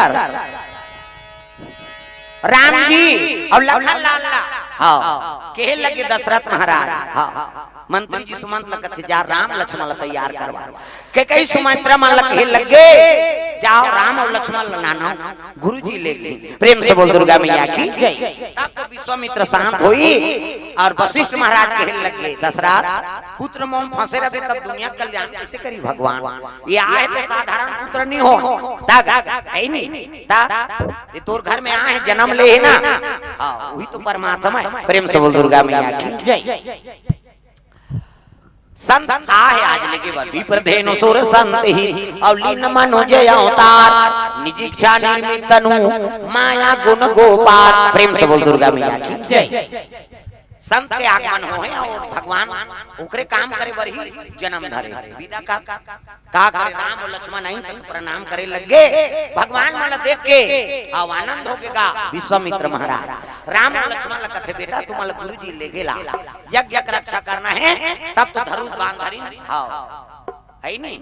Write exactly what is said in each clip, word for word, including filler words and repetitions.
कर राम जी अउ लखन लाल ला, हाँ, कहे लगे दशरथ महाराज, हाँ, मंत्री जी सुमंत ल कथे, जा राम लक्ष्मण ल तैयार करवा। कैकई सुमित्रा मन ल कहे लगे, जाओ राम अउ लक्ष्मण ल लानो, गुरु जी लेगही। प्रेम से बोल दुर्गा मैया की। तब तो विश्वामित्र शांत होई अउ वशिष्ठ महाराज कहे लगे, दशरथ, पुत्र मोह म फंसे रहे तब दुनिया कल्याण कैसे करी भगवान? ये आहे तो साधारण पुत्र नहीं हो, तब है नहीं, तब ये तोर घर में आहे, जन्म ले है ना, हाँ, वही तो परमात्मा है। प्रेम से बोल दुर्गा मैया की। संत आहे आज लेगे बर, विप्र धेनु सुर संत ही, अउ लीन मनुज अवतार, निज इच्छा निर्मित तनु, माया गुण गो पार। प्रेम से बोल दुर्गा मैया की। संत के आगमन होहे अउ भगवान ओकरे काम करे बर ही जन्म धरे। विदा कर, का करे, राम अउ लक्ष्मण आइन त प्रणाम करे लगे, भगवान मन ल देख के अउ आनंद होगे गा विश्वामित्र महाराज। राम अउ लक्ष्मण ल कथे, बेटा, तुमन ल गुरु जी लेगे ला, यज्ञ के रक्षा करना है, तब तो धनुष बाण धरिन, हाँ, है नी?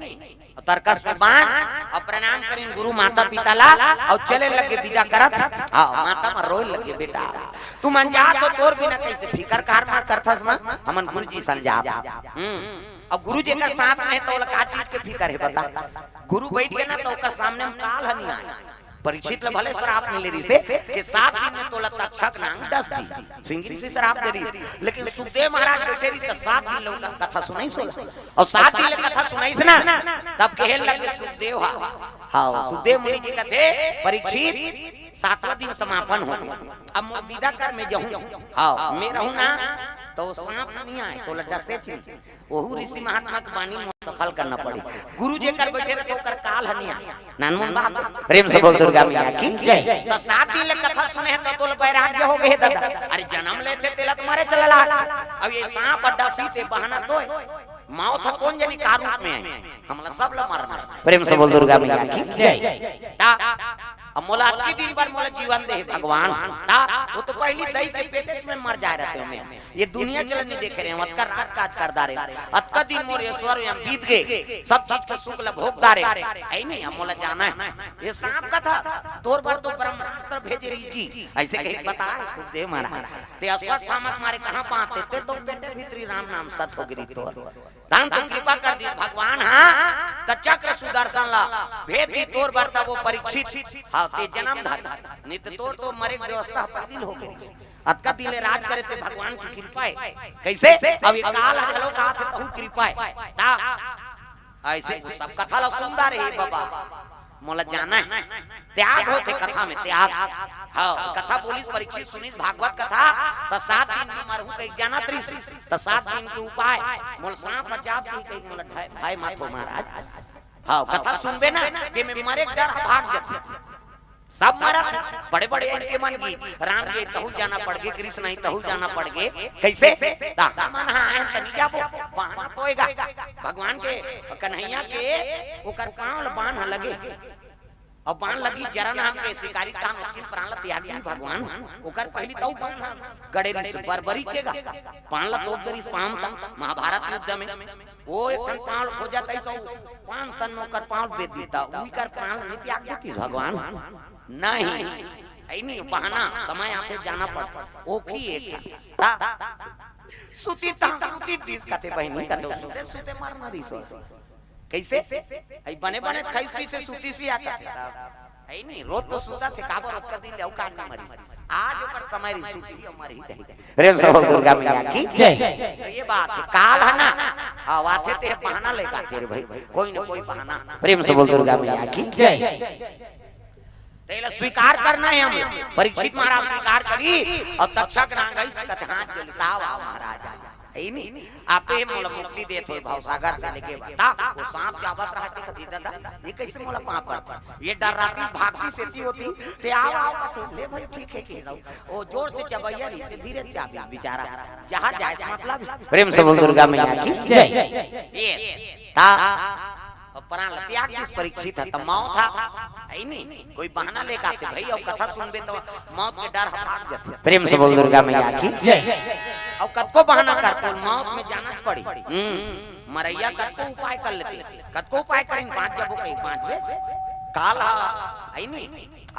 अउ तरकस में बाण, अउ प्रणाम करिन गुरु माता पिता ला, अउ चले लगे विदा करत, हाँ, माता मन रोए लगे, बेटा, तुमन जात हो, तोर बिना कैसे फिकर कार मार करथस मा, हमन गुरु जी संग जात। हम्म। अउ गुरु जेकर साथ में है, त ओला का चीज के फिकर है, बता? गुरु बैठ गे ना, त ओकर सामने म काल ह नहीं आए। परीक्षित ल भले श्राप मिले रिहिसे कि सात दिन में तोला तक्षक नांग डस दी, सिंगिन से श्राप दे रिहिस, लेकिन सुखदेव महाराज बैठे रहिस त सात दिन ले ओकर कथा सुनाइस ओला, अउ सात दिन ले कथा सुनाइस ना, तब कहे लगे सुखदेव हा, हाँ, सुखदेव मुनि जी कथे, परीक्षित, सातवां दिन समापन हो गे, अब मोर विदा कर, मैं जाहूं, हाँ, मैं रहूं ना, त सांप नहीं आए, तोला डसे च नहीं। ओहू ऋषि महात्मा के बानी मोर सफल करना पड़ी। गुरु जेकर बैठे रहिथे, ओकर काल ह नहीं आए। नानमुन बात। प्रेम से बोल दुर्गा मैया की। त सात दिन ले कथा सुने हे, त तोला वैराग्य हो गे हे दादा। अरे, जन्म लेथे तेला त मरे चलला। अब ये सांप अड्डा सीते बहाना तो हे। मौत ह कोन जनी का रूप में आए, हमला सब ला मरना हे। प्रेम से बोल दुर्गा मैया की। त अब मोला अतकी दिन बर मोला जीवन दे हे भगवान। त वो तो पहिली दई के पेटे में मर जाए रहितेंव मैं। ये दुनिया चलन नहीं देखे रहेंव, अतका राजकाज कर डारेंव, अतका दिन मोर ऐश्वर्य बीत गे, सब चीज के सुख ल भोग डारेंव, है नहीं, अब मोला जाना हे। ये सांप कथे, तोर बर तो ब्रह्मास्त्र भेजे रहिस जी, अइसे कहिके बताए सुखदेव महाराज। ते अश्वत्थामा के मारे कहाँ पाते, ते तो पेटे भीतरी राम नाम सत हो गे रिहिस तोर। तहन तो कृपा कर दिस भगवान, हाँ, त चक्र सुदर्शन ला भेज दिस तोर बर, तब वो परीक्षित, हाँ, ते जन्म धर, नहीं त तोर तो मरे के व्यवस्था पहिली हो गे रिहिस। अतका दिन ले राज करे ते भगवान के कृपा हे। कैसे? अब ये काल ह घलो कहाथे तहू कृपा हे। त अइसे वो सब कथा ला सुनता रहे बाबा, मोला जाना हे। त्याग होथे कथा में, त्याग। हाँ, कथा बोलिस परीक्षित, सुनिस भागवत कथा, त सात दिन में मरहूं कहिके जानत रिहिस, त सात दिन के उपाय, मोला सांप ह चाब दिही कहिके मोला भय, भय मत हो महाराज। हाँ, कथा सुनबे ना, ते में मरे के डर ह भाग जाथे। सब मरत हे, बड़े-बड़े इनके मन की, राम जी तहू जाना पड़ गे, कृष्ण ही तहू जाना पड़ गे। कैसे? त हमन हा आए हन त नहीं जाबो, बहाना तो होएगा। भगवान के, कन्हैया के, ओकर पाँव ल बाण ह लगे। अब बाण लगी, जरा नाम के शिकारी तान ओतकिन प्राण ल त्याग दिही भगवान। ओकर पहिली तहू बाण ह गड़े रिहिस बरबरी के गा। बाण ल तोप दे रिहिस पाँव म, महाभारत युद्ध में। वो एक ठन पाँव ल खोजत हे, त पाँव सन में ओकर पाँव ल बेध दिस, उही कर प्राण ल नहीं त्याग देतिस भगवान। नहीं, है नहीं, बहाना, समय आथे जाना पड़थे। ओखी एक था। ता, सुती ता, सुती दिस कथे बहिनी, कथे सुते, सुते मर मरिस। कैसे? अई बने बने खाई पी से सुती सी आ कथे। है नहीं, रोज तो सुता थे, काबर ओकर दिन ले अउ कान में मरिस। आज ओकर समय रिहिस, सुती अउ मरही कही। प्रेम से बोल दुर्गा मैया की। जय। तो ये बात हे, काल ह ना, हाँ, आथे ते बहाना लेके आथे रे भाई, कोई ना कोई बहाना। प्रेम से बोल दुर्गा मैया की। जय। तेला स्वीकार करना हे हम, परीक्षित महाराज स्वीकार करी, अउ तक्षक नांग आइस कथे हाथ जोड़िस, आव, आव महाराज, आव। है नहीं, आपे मोला मुक्ति देत होय भवसागर से लेगे बर। त वो सांप जावत रहिथे कथे दादा, ये कैसे मोला पाँव परथे? ये डर रहिथे, भागती सेती होती, ते आव, आव कथे, ले भाई ठीक हे कहि दव। वो जोर से चबइया नहीं, ते धीरे से चाबी बेचारा, जहाँ जाए से मतलब। प्रेम से बोल दुर्गा मैया की। जय। ये, त अउ प्राण ल त्याग दिस परीक्षित ह, त मौत ह, है नहीं, कोई बहाना लेके आथे भाई, अउ कथा सुनबे त मौत के डर ह भाग जाथे। प्रेम से बोल दुर्गा मैया की। जय। अउ कतको बहाना करथे, मौत में जाना पड़ी। हम्म, मरइया कतको उपाय कर लेथे, कतको उपाय करिन, बाँच जाबो कही, बाँचबे, काल ह, है नी,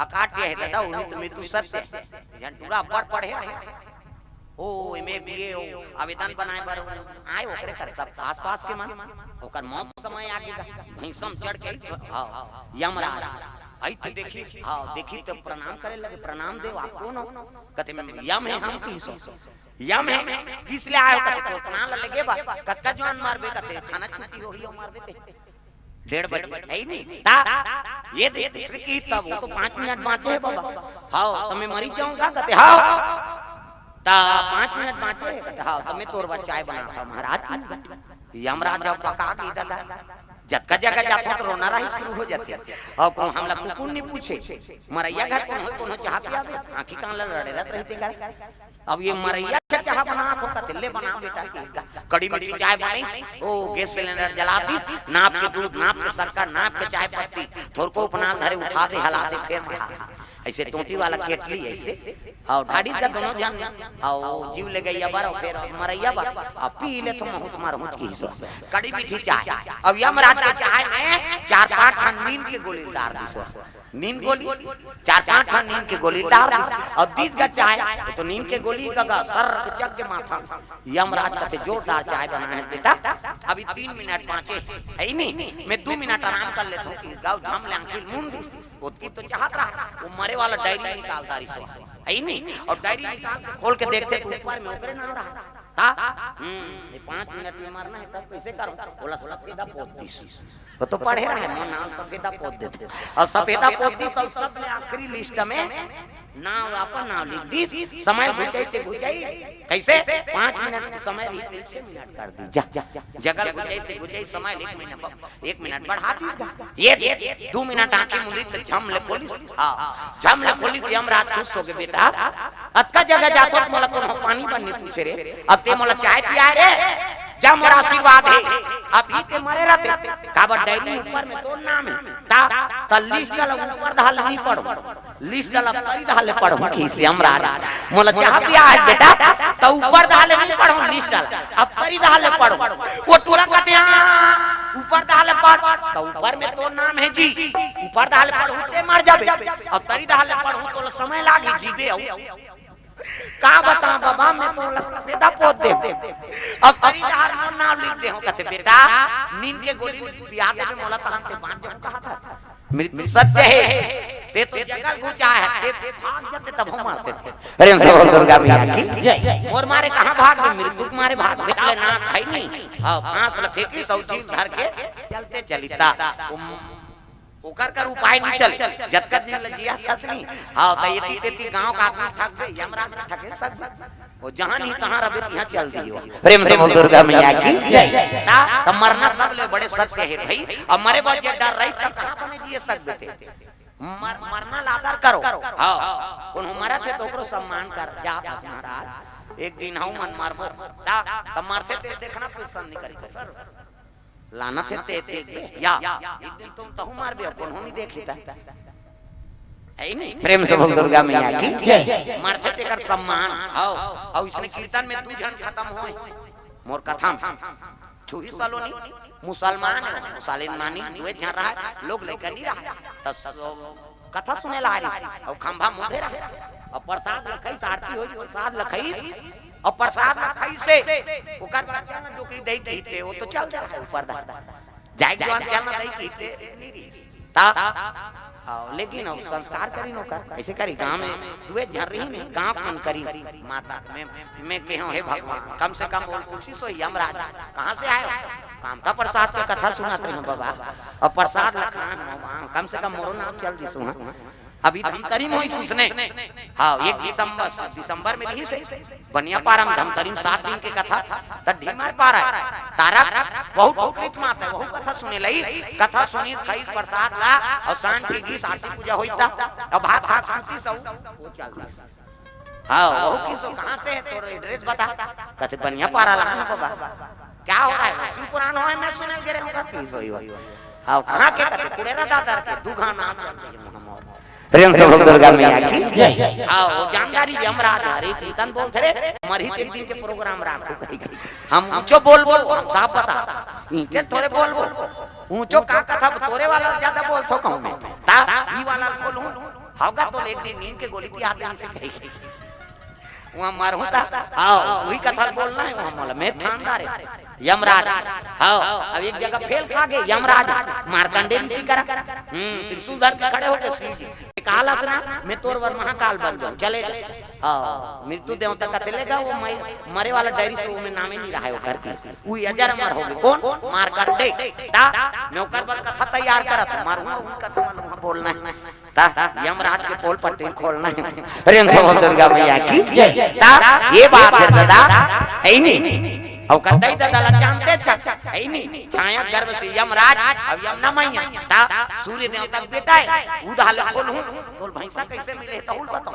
अकाट्य हे दादा, उही तो मृत्यु सत्य हे। झन टूरा अब्बड़ पढ़े रहे। ओ, एमए, बीए, ओ, आवेदन बनाए बर आए, ओकरे कर सब आसपास के मन, ओकर मौत समय आ गे गा। भैंसम चढ़ के, हाँ, यमराज, आई तो देखिस, हाँ, देखिस तो प्रणाम करे लगे, "प्रणाम देव, आप कौन हो?" कथे, "यम हे हम।" कहिस, "यम हे, किस ले आए हो?" कथे, "तोर प्राण ल लेगे बर।" "कतका जुआन मारबे?" कथे, "खाना छुट्टी होही अउ मारबे ते।" डेढ़ बजे, है ही नहीं। ता, ये दे, दूसरे की तब, वो तो पाँच मिनट बाँचे हे बाबा। "हाँ, तो मैं मरी जाऊँगा?" कथे, "हाँ।" "ता पाँच मिनट बाँचे हे?" कथे, "हाँ।" "तो मैं तोर बर चाय बनात हँव महाराज।" यमराज जब पका गे दादा, जतका जगह जाथो तो रोना राही शुरू हो जाथे। अउ कहूँ हमला कुकुर नहीं पूछे, मरइया घर कोनो, कोनो चाह पियाबे, आँखी कान ला लड़े रहत रहिथे घर। अब ये मरइया के चाह बनात हो, कथे, "ले बना बेटा।" कहिस गा, कड़ी मीठी चाय बनाइस, ओ गैस सिलेंडर जला दिस, नाप के दूध, नाप के शक्कर, नाप के चाय पत्ती, थोरको उपनाल धरे, उठा दे, हला दे, फेर मढ़ा दे। ऐसे टोटी वाला केटली ऐसे, अउ ढाड़ी का दोनों झन, अउ जीव ले गइया बर, अउ फेर मरइया बर, अउ पी ले तो महूत मारहूत कहिस। कड़ी मीठी चाय, अब यमराज के चाय में चार पाँच ठन नींद के गोली डार दिस। नींद गोली, चार पाँच ठन नींद के गोली डार दिस। अउ दीस गा चाय, तो नींद के गोली का गा, सर के चक के माथा। यमराज कथे, "जोरदार चाय बनाए हे बेटा, अभी तीन मिनट बाँचे हे, है ही नहीं, मैं दू मिनट आराम कर लेत हँव।" कहिस गा, झम ले आँखी ल मूंद दिस। ओतकी तो चाहत रहा, वो मरे वाला डायरी निकाल डारिस, है ही नहीं, अउ डायरी निकाल के खोल के देखथे तो ऊपर में ओकरे नाम रहा। ता, हम्म, ये पाँच मिनट में मरना हे, तब कैसे करूँ? ओला सफेदा पोत दिस। वो तो पढ़े रहे, मोर नाम सफेदा पोत देथे। अउ सफेदा पोत दिस, अउ सबले आखिरी लिस्ट में नाम, अपन नाम लिख दिस। समय घुचई ते घुचई, कैसे? पाँच मिनट समय लिख के छह मिनट कर दिस। जा, जा, जा। जगह घुचई ते घुचई समय एक मिनट, एक मिनट बढ़ा दिस गा। ये दे, दू मिनट आँखी मूंदिस तो झम ले खोलिस। हाँ, झम ले खोलिस, यमराज खुश हो गे, "बेटा, अतका जगह जाथो तो मोला कोनो पानी बर नहीं पूछे रे, अब ते मोला चाय पियाए रे, जा मोर आशीर्वाद हे।" अभी ते मरे रहते, काबर डायरी ऊपर में तोर नाम हे, ता, ता लिस्ट ला ऊपर डहर ले नहीं पढ़ो, लिस्ट ला परी डहर ले पढ़ो, कहिस यमराज, "मोला चाह पियाए बेटा, त ऊपर डहर ले नहीं पढ़ो लिस्ट ला, अब परी डहर ले पढ़ो।" वो टूरा कथे, "हाँ, ऊपर डहर ले पढ़।" त ऊपर में तोर नाम हे जी, ऊपर डहर ले पढ़हूँ ते मर जाबे, अउ तरी डहर ले पढ़हूँ तोला समय लागही जीबे। अउ का बतावँ बाबा, मैं तोला सफेदा पोत देहूँ, अउ तरी डहर मोर नाम लिख देहूँ। कथे, "बेटा, नींद के गोली पिया देबे मोला, तहन ते बाँच जाहूँ कहत हस। मृत्यु सत्य हे, ते तो जगह घुचा हे, ते भाग जाते तब हम मरते थे।" प्रेम से बोल दुर्गा मैया की। जय। मोर मारे कहाँ भागबे, मृत्यु के मारे भागबे, ले ना भाई नहीं। हाँ, फांस ल फेंकिस अउ जीव धर के चलते चलिता। ओकर कर उपाय नहीं चले, जतका दिन ल जिया सस नहीं। हाँ, त एती तेती गांव का आदमी ठगबे, यमराज में ठगे सस। वो जहाँ नहीं तहाँ रबे, तिहाँ चल दियो। प्रेम से बोल दुर्गा मैया की। जय। ता, त मरना सबले बड़े सत्य हे भाई। अब मरे बर जे डर रही, तब कहाँ बने जिए सकबे ते? मर-, मरना ला आदर करो। हाँ, कोनो मरत हे तो ओकरो सम्मान कर, जात हस महाराज। एक दिन हऊ मन मरबो, ता, त मरथे ते देखना पसंद नहीं करी तो सर। लानत हे ते देखबे, या, एक दिन तुम तहू मारबे, अउ कोनो नहीं देखी ता। है ही नहीं? प्रेम से बोल दुर्गा मैया की। जय। मरथे तेकर सम्मान, हव, अउ इसने कीर्तन में दू झन खतम होय। मोर कथा म छुही सलोनी, मुसलमान, मुसलमान दुए झन रहा, लोग लइका नहीं रहा। त सो-, कथा सुने ला आरिस, अउ खंभा मुंधे रहा, अउ प्रसाद ल खइस, आरती होई, प्रसाद ल खइस, अउ प्रसाद ल खइसे, ओकर बाद चल ना डोकरी दई कहिते, वो तो चल दे रहा है ऊपर दा। जाए के जुआन चल ना दई कहिते, नहीं रही। ता, हाँ, लेकिन अब संस्कार करी न ओकर, ऐसे करी, गांव में दुए झन रही नहीं, गांव कौन करी, माता, मैं, मैं कहे हूँ, "हे भगवान, कम से कम बोल पूछी सो यमराज, कहाँ से आए हो?" काम था प्रसाद के कथा सुनत रही हूँ बाबा, अब प्रसाद ल खाए हूँ, कम से कम मोरो नाम चल दिस वहाँ। अभी धमतरी में होइस उसने। हाँ, एक दिसंबर, दिसंबर में रहिस हे। बनियापारा में धमतरी में सात दिन के कथा, त ढीमर पारा हे। तारा बहुत बहुत रीत मात हे, वहू कथा सुने लई। कथा सुनिस, खइस प्रसाद ला, अउ सांझ के गीस आरती पूजा होइस ता, अउ भात खा के सूतिस, अउ वो चल दिस। हाँ, वहू किसो, "कहाँ से है, तोर address बता।" कथे, "बनियापारा ला ना बाबा।" "क्या हो रहा है?" "वो शिव पुराण होय, मैं सुने गे रहे हूँ।" कथे, "किसो ही हो।" हाँ, "कहाँ के?" कथे, "कुड़ेरा दादर के।" दुघा नाम चलते हैं मोहम्मद। प्रेम से बोल दुर्गा मैया की। जय। हाँ, वो जानदारी यमराज हरे कीर्तन बोलते रे, मरही ते दिन के program राखो कहीं। हम ऊंचो बोल बोल, हम साफ बता। इनके थोड़े बोल बोल। ऊंचो का कथा, तोरे वाला ज्यादा बोलथो कहूं मैं। ता, ई वाला खोलूं। हव गा, तो एक दिन नींद के गोली पिया दे, इसे कही। वहां मरहूं ता, हाँ, वही कथा बोलना है वहां मोला, मैं ठानदार है। यमराज, हाँ, अब एक जगह फेल खा गए, यमराज, मार्कंडे ऋषि करा। हम्म, त्रिशूल धर के खड़े हो गए शिव जी। कालस ना, मैं तोर बर महाकाल बन जाऊं, चले जा। हाँ, मृत्यु देवता कथे ले गा, वो मरे वाला डायरी से वो में नामे नहीं रहा है, वो घर के। वो अजर अमर हो गए। कौन? मार्कंडे। ता, मैं ओकर बर कथा तैयार करत हूं, मारूंगा, वही कथा मारूंगा, बोलना है। ता, यमराज के पोल पट्टी खोलना है। प्रेम से बोल दुर्गा मैया की। ता, ये बात है दादा, है नहीं। और कतई दादा ला जानते छ, है नहीं। छाया गर्भ से यमराज, अब यमुना मैया। ता, सूर्य देवता के बेटा है, उधार ले खोलूं, तो भैंसा कैसे मिले, तो उल बताओ।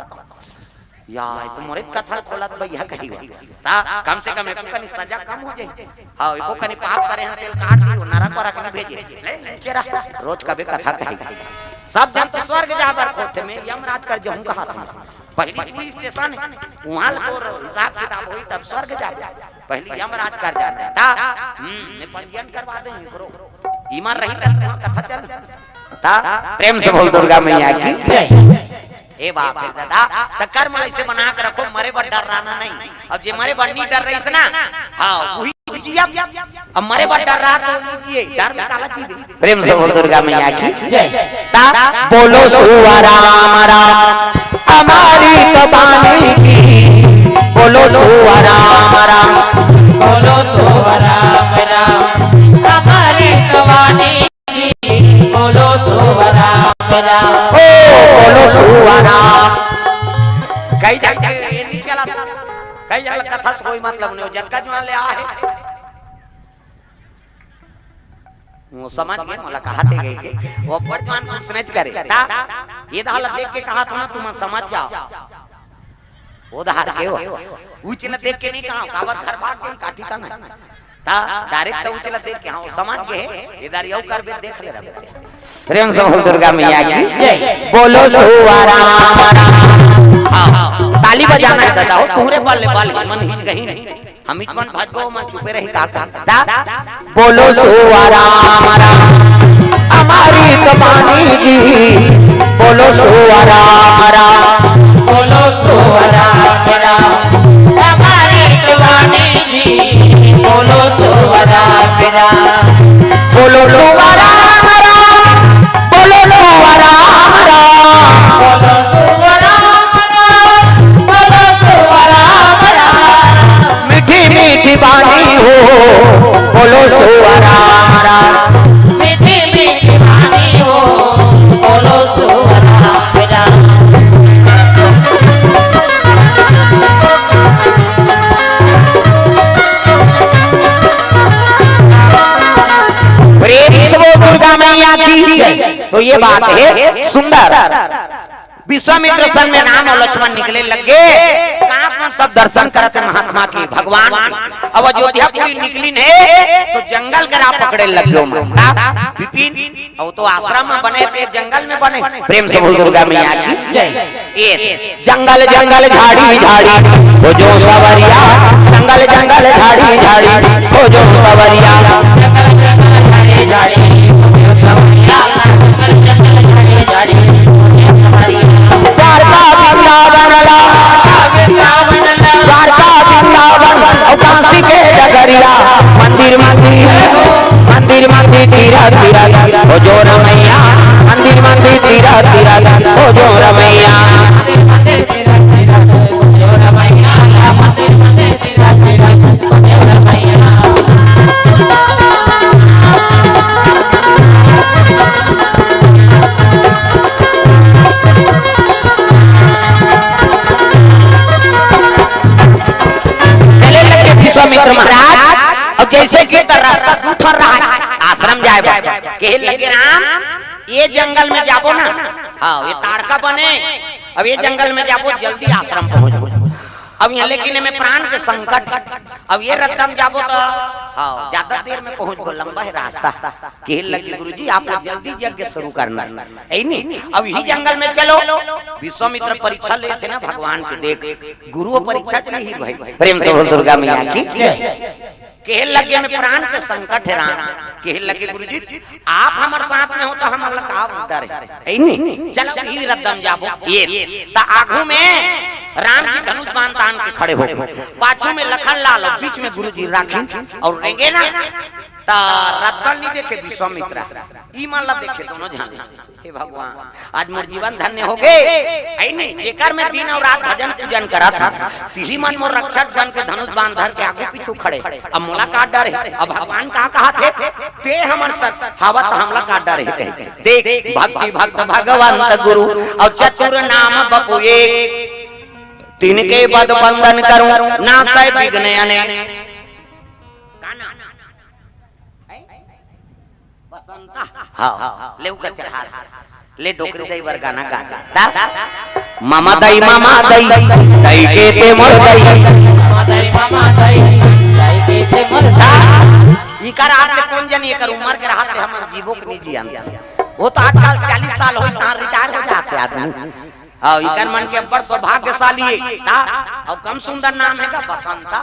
या, ये तो मोरे कथा खोलत भैया कही हुआ। ता, कम से कम एको कनी सजा कम हो जाए। हाँ, एको कनी पाप करे हैं, तेल काट दियो, नरक वरक नहीं भेजे। ले, नीचे रह, रोज कभी कथा कही। सब जन तो स्वर्ग जाबर खोते में, यमराज कर जहूं कहा था। पहली पुलिस स्टेशन है, वहां ले तोर हिसाब किताब होई, तब स्वर्ग जाबर। पहली यमराज कर जाना है। ता, हम्म, मैं पंजीयन करवा देंगे, करो। ईमान रही तब वहां कथा चल। ता, प्रेम से बोल दुर्गा मैया की। ए बाप रे दादा, त कर्म ऐसे बना के रखो, मरे बर डर रहना नहीं। अब जे मरे बर नहीं डर रही से ना, हाँ, वही तो जिया। अब मरे बर डर रहा तो नहीं जिए, डर में काला जीवे। प्रेम से बोल दुर्गा मैया की। ता, बोलो सुवा राम राम, हमारी तो बानी की। बोलो सुवा राम राम। बोलो सुवा राम राम, हमारी तो बानी। बोलो सुवा राम राम। ओ, बोलो सुवा राम। कई जगह ये नहीं चला था। कई जगह कथा से कोई मतलब नहीं हो, जबका जुआन ले आ है। वो समझ गए, मोला कहा थे गए के, वो अब्बड़ जुआन कुछ नहीं करे। ता, ये दाल देख के कहा था ना, तुम समझ जाओ। उधार के हो। उच ल देख के नहीं कहा, काबर घर भाग गई, का ठिकाना है। ता, direct तो उच ल देख के, हाँ, समझ गए, इधर यू कर बे, देख ले रहा। प्रेम से बोल दुर्गा मैया की। बोलो सुवा राम राम। हाँ, ताली बजाना है दादा, हो, तोहरे बल ले बल, मन हिच गही नहीं। हम इत मन भजबो, मन चुपे रही का, का, ता, बोलो सुवा राम राम, हमारी तो बानी जी। बोलो सुवा राम राम। बोलो सुवा राम राम, हमारी तो बानी जी। बोलो सुवा राम राम। बोलो सुवा राम राम। बोलो सुवा राम राम। बोलो सुवा राम राम। बोलो सुवा राम राम। मीठी मीठी बानी हो, बोलो सुवा राम राम। मीठी मीठी बानी हो, बोलो सुवा राम राम। प्रेम से बोल दुर्गा मैया की। तो ये बात है सुंदर। विश्वामित्र संग में राम और लक्ष्मण निकले लग गे। कांक मन सब दर्शन करत हे महात्मा के, भगवान के। अब अयोध्यापुरी निकलिन हे तो जंगल के राह पकड़े लग गे ओमन। विपिन, अब तो आश्रम में बने थे, जंगल में बने। प्रेम से बोल दुर्गा मैया की। ये जंगल जंगल झाड़ी झाड़ी हो जो सवरिया, जंगल जंगल झाड़ी झाड़ी हो जो सवरिया। द्वारका वृंदावन ला, द्वारका वृंदावन और काशी के डगरिया, मंदिर मंदिर, मंदिर मंदिर तीरा तीरा हो जो रमैया, मंदिर मंदिर तीरा तीरा हो जो रमैया। चले लगे विश्वामित्र महाराज, और जैसे कि त रास्ता दू ठन रहा, आश्रम जाए बर। कहे लगे, "राम, ये जंगल में जाबो ना, हाँ, ये ताड़का बने, अब ये जंगल में जाबो, जल्दी आश्रम पहुंचबो।" अब यहाँ लेकिन एमे प्राण के संकट, अब ये रद्दा म जाबो तो, हाँ, ज्यादा देर में पहुंचबो, लंबा है रास्ता। कहे लगे, "गुरुजी, आप लोग जल्दी यज्ञ शुरू करना है, है नी? अब यही जंगल में चलो।" विश्वामित्र परीक्षा लेथे ना भगवान के, देख, गुरु परीक्षा च नहीं भाई। प्रेम से बोल दुर्गा मैया की। केहे लगे में प्राण के संकट हे राम। केहे लगे गुरुजी, आप हमर साथ में हो त हमन ला का डर हे? ए नी? चलो इही रद्दा म जाबो। ए त आगू में राम जी धनुष बाण तान के खड़े हो, पाछू में लखन लाल अउ बीच में गुरुजी राखिन अउ रेंगे ना, त रद्दा ल नी देखे विश्वामित्र, इमन ला देखे दोनों झन। हे भगवान, आज मोर जीवन धन्य हो गे। ए नी, जेकर मैं दिन अउ रात भजन पूजन करत हंव, तिही मन मोर रक्षक बन के धनुष बाण धर के आगू पीछू खड़े। अब मोला का डर हे? अब भगवान का कहत हे, ते हमर संग हवस त हमला का डर हे कहे। देख, भक्ति भक्त भगवंत गुरु अउ चतुर नाम बपु एक। तिनके पद बंदन करूं, नासै विघ्न अनेक। का नाम? बसंता। हाँ, ले ओकर चढ़ा। ले डोकरी दई बर गाना गा दे। दा? ममा दई, ममा दई, दई के ते मोर दई। ममा दई, ममा दई, दई के ते मोर दई। इकर आज ले कोन जनी एकर उमर के रहत हे, हमन जीबो के नी जियन। वो तो आजकल चालीस साल होई, तहां रिटायर हो जात हे आदमी। हाँ, इकर मन के अब्बड़ सौभाग्यशाली हे। दा? अउ कम सुंदर नाम हे का बसंता।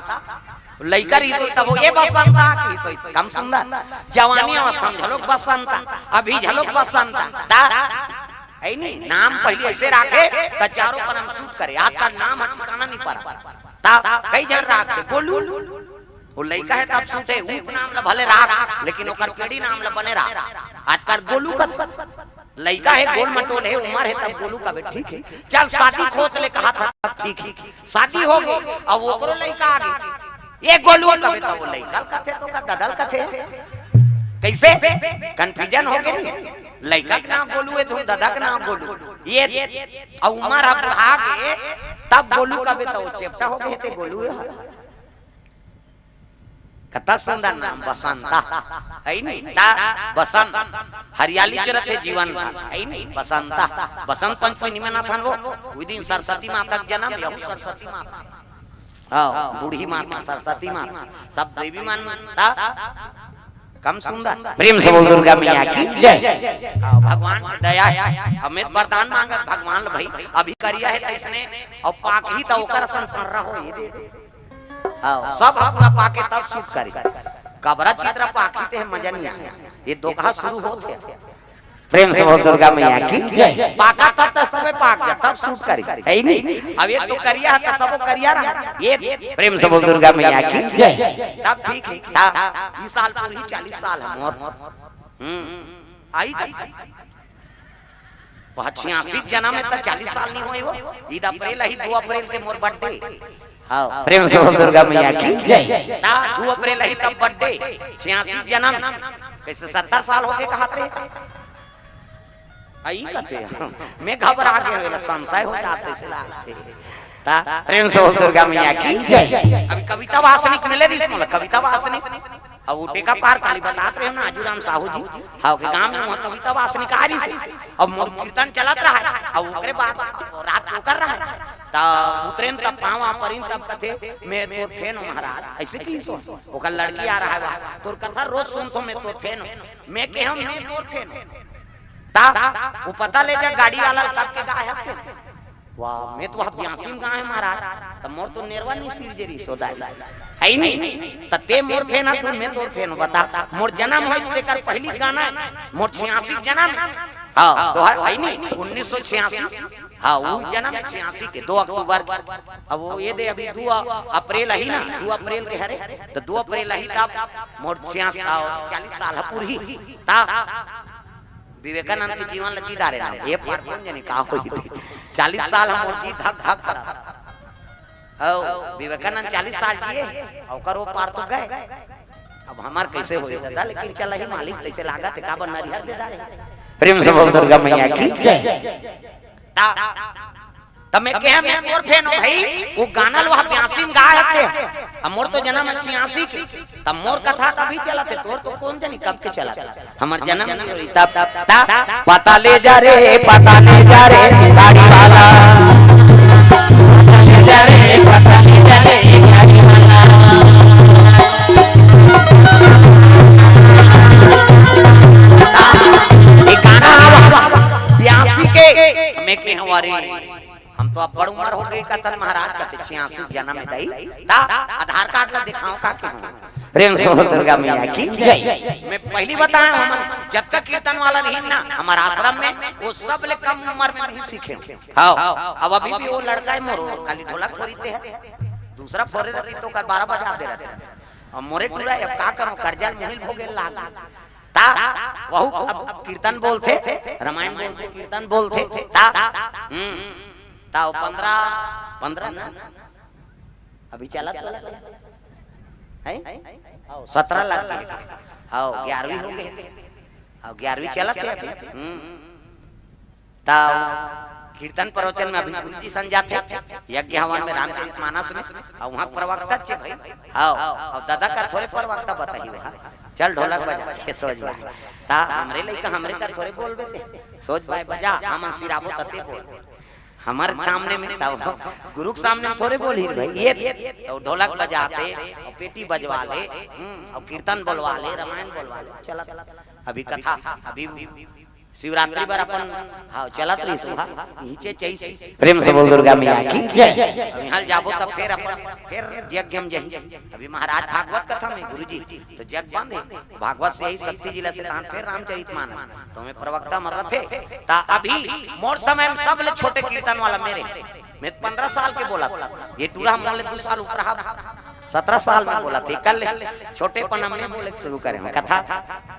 लइका रहिस होही तभो ए बसंता कहिस होही, कम सुंदर। जवानी अवस्था म घलोक बसंता, अभी घलोक बसंता। दा, ए नी, नाम पहिली अइसे राखे, त चारों पन म सूट करे। आजकल नाम ह ठिकाना नी परत। ता, कई झन राखथे, गोलू। वो लइका हे तब सूट हे, उपनाम ल भले राख, लेकिन ओकर पेड़ी नाम ल बने राख। आजकल गोलू कथे। लइका हे, गोल मटोल हे, उमर हे, तब गोलू कबे, ठीक हे। चल, शादी खोत ले कहत हस, तब ठीक हे। शादी हो गे, अब ओकरो लइका आ गे। ए गोलू कबे, तब वो लइका ल कथे, त ओकर ददा ल कथे। कइसे? Confusion हो गे नी। लइका के नाम गोलू हे, तुम ददा के नाम गोलू। ए, अब उमर ह बुढ़ा गे, तब गोलू कबे, त वो चेपटा हो गे, ते गोलू हे। कतका सुंदर नाम, बसंता। ए नी? ता बसंत, हरियाली चरत हे जीवन भर। ए नी? बसंता। बसंत पंचमी नी मनाथन वो? उही दिन सरस्वती माता के जनम, यहू सरस्वती माता। हाँ, बूढ़ी माता, सरस्वती माता, सब देवी मन। ता कम सुंदर। प्रेम से बोल दुर्गा मैया की। जय। हाँ, भगवान के दया हे। हमें वरदान मांगत भगवान ल भाई, अभी करिया हे त इसने, अउ पाकही त ओकर असन पर्रा हो, ए दे दे। हाँ, सब ह पूरा पाके तब सूट करी। कबरा चित्रा पाकही ते मजा नी आय। ए दोकहा शुरू होत हे। प्रेम से बोल दुर्गा मैया की। जय। पाका तब त सबे पाक जा, तब सूट करी। ए नी? अब ए तो करिया हे, त सबो करिया रहा। ए प्रेम से बोल दुर्गा मैया की। जय। तब ठीक हे। हाँ, इस साल पूरी चालीस साल हे मोर। हम्म। आई का? वह छियासी जनम हे त चालीस साल नी होय वो। ईद अप्रैल अही, दू अप्रैल के मोर birthday। हाँ, प्रेम से बोल दुर्गा मैया की। जय। ता दू अप्रैल अही तब birthday। छियासी जनम। कइसे सत्तर साल हो गे कहत रहे? अई कथे। मैं घबरा गे हंव, संशय हो जात हे, अइसे लागथे। ता प्रेम से बोल दुर्गा मैया की। जय। अभी कविता वासनिक मिले रहिस मोला, कविता वासनिक। अउ वो टेका पार काली बतात रहे ना, आजूराम साहू जी, हाँ, के गांव में वहाँ कविता वासनिक आ रहिस हे। अब मोर कीर्तन चलत रहा हे, अउ ओकरे बाद रात ओकर रहा हे। त उतरेन तब पाँव परिन तब कथे, "मैं तोर fan हंव महाराज," अइसे कहिस हे। ओकर लड़की आ रहा हे, "वाह, तोर कथा रोज सुनथंव, मैं तोर fan हंव।" मैं केहेंव, "मैं तोर fan हंव।" ता, वो पता ले जा गाड़ी वाला ल कब के गाय हंस के। वाह, मैं तो वहाँ ब्यासी में गाय हंव महाराज, त मोर तो नेरवा नी सिरजे रहिस हे दाई। हे नी? त ते मोर fan हस, त मैं तोर fan हंव, बता। मोर जनम होय तेकर पहिली गाना, मोर छियासी जनम। हाँ, तो हे, हे नी? उन्नीस सौ छियासी। हाँ, वो जनम छियासी के, दो अक्टूबर। अब वो ए दे अभी दू अप्रैल अही ना, दू अप्रैल के हरे, त दू अप्रैल अही तब मोर छियासी, आ, चालीस साल ह पूरही। ता विवेकानंद के जीवन ल जी डारे ना, ए पार कोन जनी का होही ते। चालीस साल ह मोर जी धक धक करत। हव, विवेकानंद चालीस साल जिए, ओकर ओ पार तो गए। अब हमर कइसे होही दादा, लेकिन चल ही मालिक तइसे लागत हे, काबर नरिहर दे डारे। प्रेम से बोल दुर्गा मैया की। जय। ता त मैं केहेंव, मैं तोर fan हंव भाई, वो गाना ल वहाँ ब्यासी में गाय हते। अब मोर तो जनम हे छियासी के, त मोर कथा तभी चलत हे, तोर तो कोन जनी कब के चलत हे। हमर जनम नी होय तब, तब, तब, पता ले जा रे, पता ले जा रे, गाड़ी वाला। पता ले जा रे, पता ले जा रे, गाड़ी वाला। ये गाना आवा, ब्यासी के, मैं केहेंव रे। हम तो अब्बड़ उमर हो गे कथन महाराज, कथे छियासी जनम हे दई, ता आधार कार्ड ला दिखाओ का के हूँ। प्रेम से बोल दुर्गा मैया की जय। मैं पहली बताया हूँ, हमन जतका कीर्तन वाला रहिन ना हमर आश्रम में, वो सब ले कम उमर में ही सीखे। हाँ, अब अभी भी वो लड़का हे मोर, खाली ढोलक फोरिते हे, दूसरा फोरे रहती तो कर बारह बजा दे रहते। अब मोरे टूरा हे, अब का करो, कर्जा मुहिल भोगे लाग। ता वहू अब कीर्तन बोलथे, रामायण बोलथे, कीर्तन बोलथे। ता हम्म, ता वो पंद्रह, पंद्रह ना, अभी चलत है, सत्रह लग गे, हाँ, ग्यारहवीं हो गे, हाँ, ग्यारहवीं चलत हे अभी। हम्म। ता कीर्तन प्रवचन में अभी गुरु जी सन जाथे, यज्ञ हवन में, रामचरित मानस में, अउ वहाँ प्रवक्ता चे भाई। हाँ, अउ दादा कर थोरे प्रवक्ता बताही वहाँ, चल ढोलक बजा के सोज भाई। ता हमरे लइका हमरे कर थोरे बोलबे ते, सोज भाई बजा, हमन सिराबो तते बोल। हमर सामने में ता गुरु के सामने में थोरे बोलही भाई, ये अउ ढोलक बजाते, अउ पेटी बजवा ले, हम्म, अउ कीर्तन बोलवा ले, रामायण बोलवा ले, चलत। अभी कथा, अभी शिवरात्रि बर अपन, हाँ, चलत रहिस, हाँ, नीचे चइस। प्रेम से बोल दुर्गा मैया की जय। अब यहाँ जाबो तब फिर अपन, फिर यज्ञ में जही। अभी महाराज भागवत कथा में गुरुजी, तो जग बंद हे, भागवत से यही शक्ति जिला से तहान फिर रामचरित मानस, तो मैं प्रवक्ता मर रथे। ता अभी मोर समय में सब ले छोटे कीर्तन वाला मेरे, मैं पंद्रह साल के बोला था, ये टूरा मोर ले दू साल ऊपर हा। सत्रह साल में बोला थे, कल छोटे पनम में बोले शुरू करे हूँ कथा,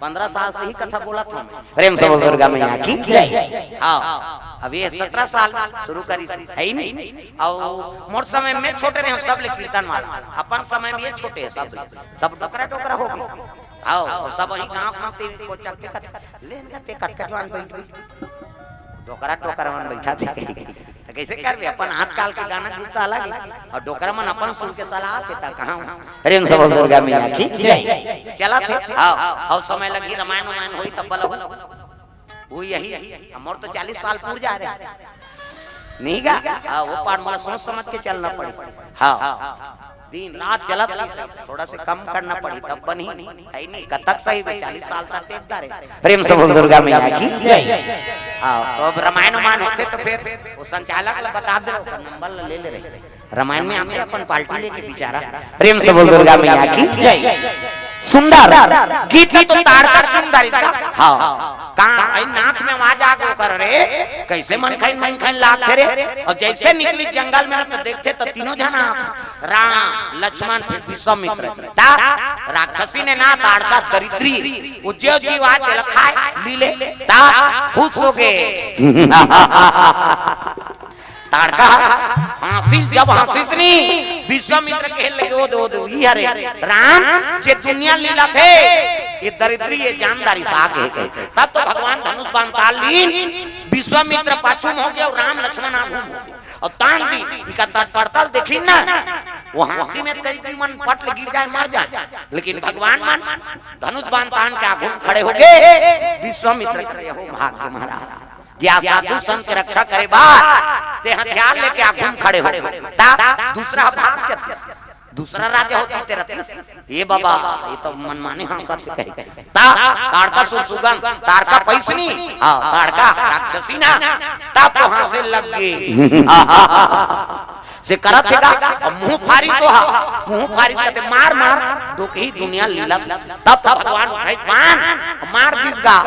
पंद्रह साल से ही कथा बोला था मैं। प्रेम से बोल दुर्गा मैया की जय। हाँ, अब ये सत्रह साल शुरू करी है ही नहीं। और मोर समय में छोटे रहे सब ले कीर्तन वाला, अपन समय में ये छोटे हैं सब, सब डोकरा डोकरा हो गए। हाँ, और सब वही गाँव गाँव ते को चक्के कथा लेन का ते कटका जवान बैठ गई। डोकरा डोकरा मन बैठा थे कहीं। तो कैसे करबे? अपन आजकल के गाना गुप्ता अलग है, और डोकरा मन अपन सुन के सलाह थे ता कहाँ। प्रेम से बोल दुर्गा मैया की जय। चला थे, हाँ, और समय लगी, रामायण वामायण होई तब बला हो। वो यही, हमर तो चालीस साल पूर जा रहे। नहीं गा? हाँ, वो पार मोला सोच समझ के चलना पड़ी। हाँ, दिन रात चलत रही, थोड़ा से कम करना पड़ी, तब बनी। है नहीं, कतक सही बे, चालीस साल तक टेकता रहे। प्रेम से बोल दुर्गा मैया की जय। हाँ, तो अब रामायण वामायण होते तो फिर वो संचालक ला बता दे, ओकर नंबर ला ले ले रहे। रामायण में आके अपन पार्टी लेके बेचारा। प्रेम से बोल दुर्गा मैया की जय। सुंदर गीत तो ताड़का सुंदर इसका। हाँ, का आई नाक में आवाज आ गो कर रे, कैसे मन खैन मन खैन लागथे रे। और जैसे निकली जंगल में तो देखथे तो तीनों जना आथे, राम, लक्ष्मण, फिर विश्वामित्र। ता राक्षसी ने ना ताड़का दरिद्री, वो जो जीव आए तेला खाए, ली ले, ता खुश हो गए। ताड़का हाँसिस, जब हाँसिस नी, विश्वामित्र कहे लगे, "ओ दे, ओ दे, ई हरे राम, जे दुनिया लीला थे, ये दरिद्री, ये जानदारी साग है।" तब तो भगवान धनुष बाण ताल लीन, विश्वामित्र पाछू में हो गया और राम लक्ष्मण आगू में हो गया। और तान दी, इका तट पड़तल देखी ना, वो हाँसी में कई की मन पट ले गिर जाए, मर जाए, लेकिन भगवान मन धनुष बाण तान के आगू में खड़े हो गए। विश्वामित्र करे हो भाग्य महाराज। जे आ साधु संत के रक्षा करे बर ते हथियार लेके आगू में खड़े हो, ता दूसरा भाग जतिस, दूसरा राजा होती ते रतिस। ये बाबा, ये तो मनमानी हाँसत हे कही। ता ताड़का सुर सुगंध, ताड़का पैसनी, हाँ, ताड़का राक्षसी ना, तब तो हाँसे लग गए। से करत हे का, अब मुंह फारिस ओहा, मुंह फारिस कहते, "मार, मार, दो कही दुनिया लीला।" तब तो भगवान उठाई बाण, मार दिस गा।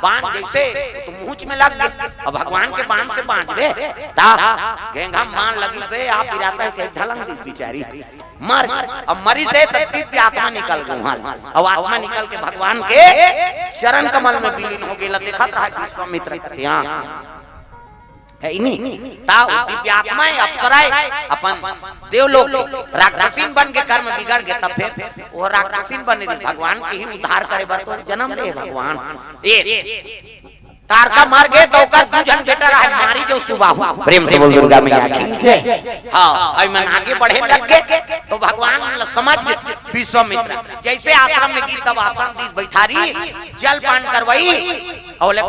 बाण जैसे तो मुंह में लग गए। अब भगवान के बाण से बांचबे, ता घेंघा में बाण लगी से आप इराता है कि ढलंग दी बेचारी, मर। अब मरी से तो दिव्य आत्मा निकल गई वहां। अब आत्मा निकल के भगवान के चरण कमल में विलीन हो गई। देखत रहा विश्वामित्र के यहाँ। है ही नहीं। ता वो दिव्यात्माएं, अप्सराएं, अपन देवलोक के राक्षसीन बन के कर्म बिगड़ गए, तब फिर वो राक्षसीन बने रही। भगवान के ही उद्धार करे बर तो जन्म ले भगवान। ए, तारका मर गए तो ओकर दू झन बेटा रहे, मारी जो सुबाहु। प्रेम से बोल दुर्गा मैया की। हाँ, अभी मन आगे बढ़े लग गए तो भगवान ल समझ गए विश्वामित्र। जैसे आश्रम में गीत तब आसन दी बैठारी, जल पान करवाई, और ले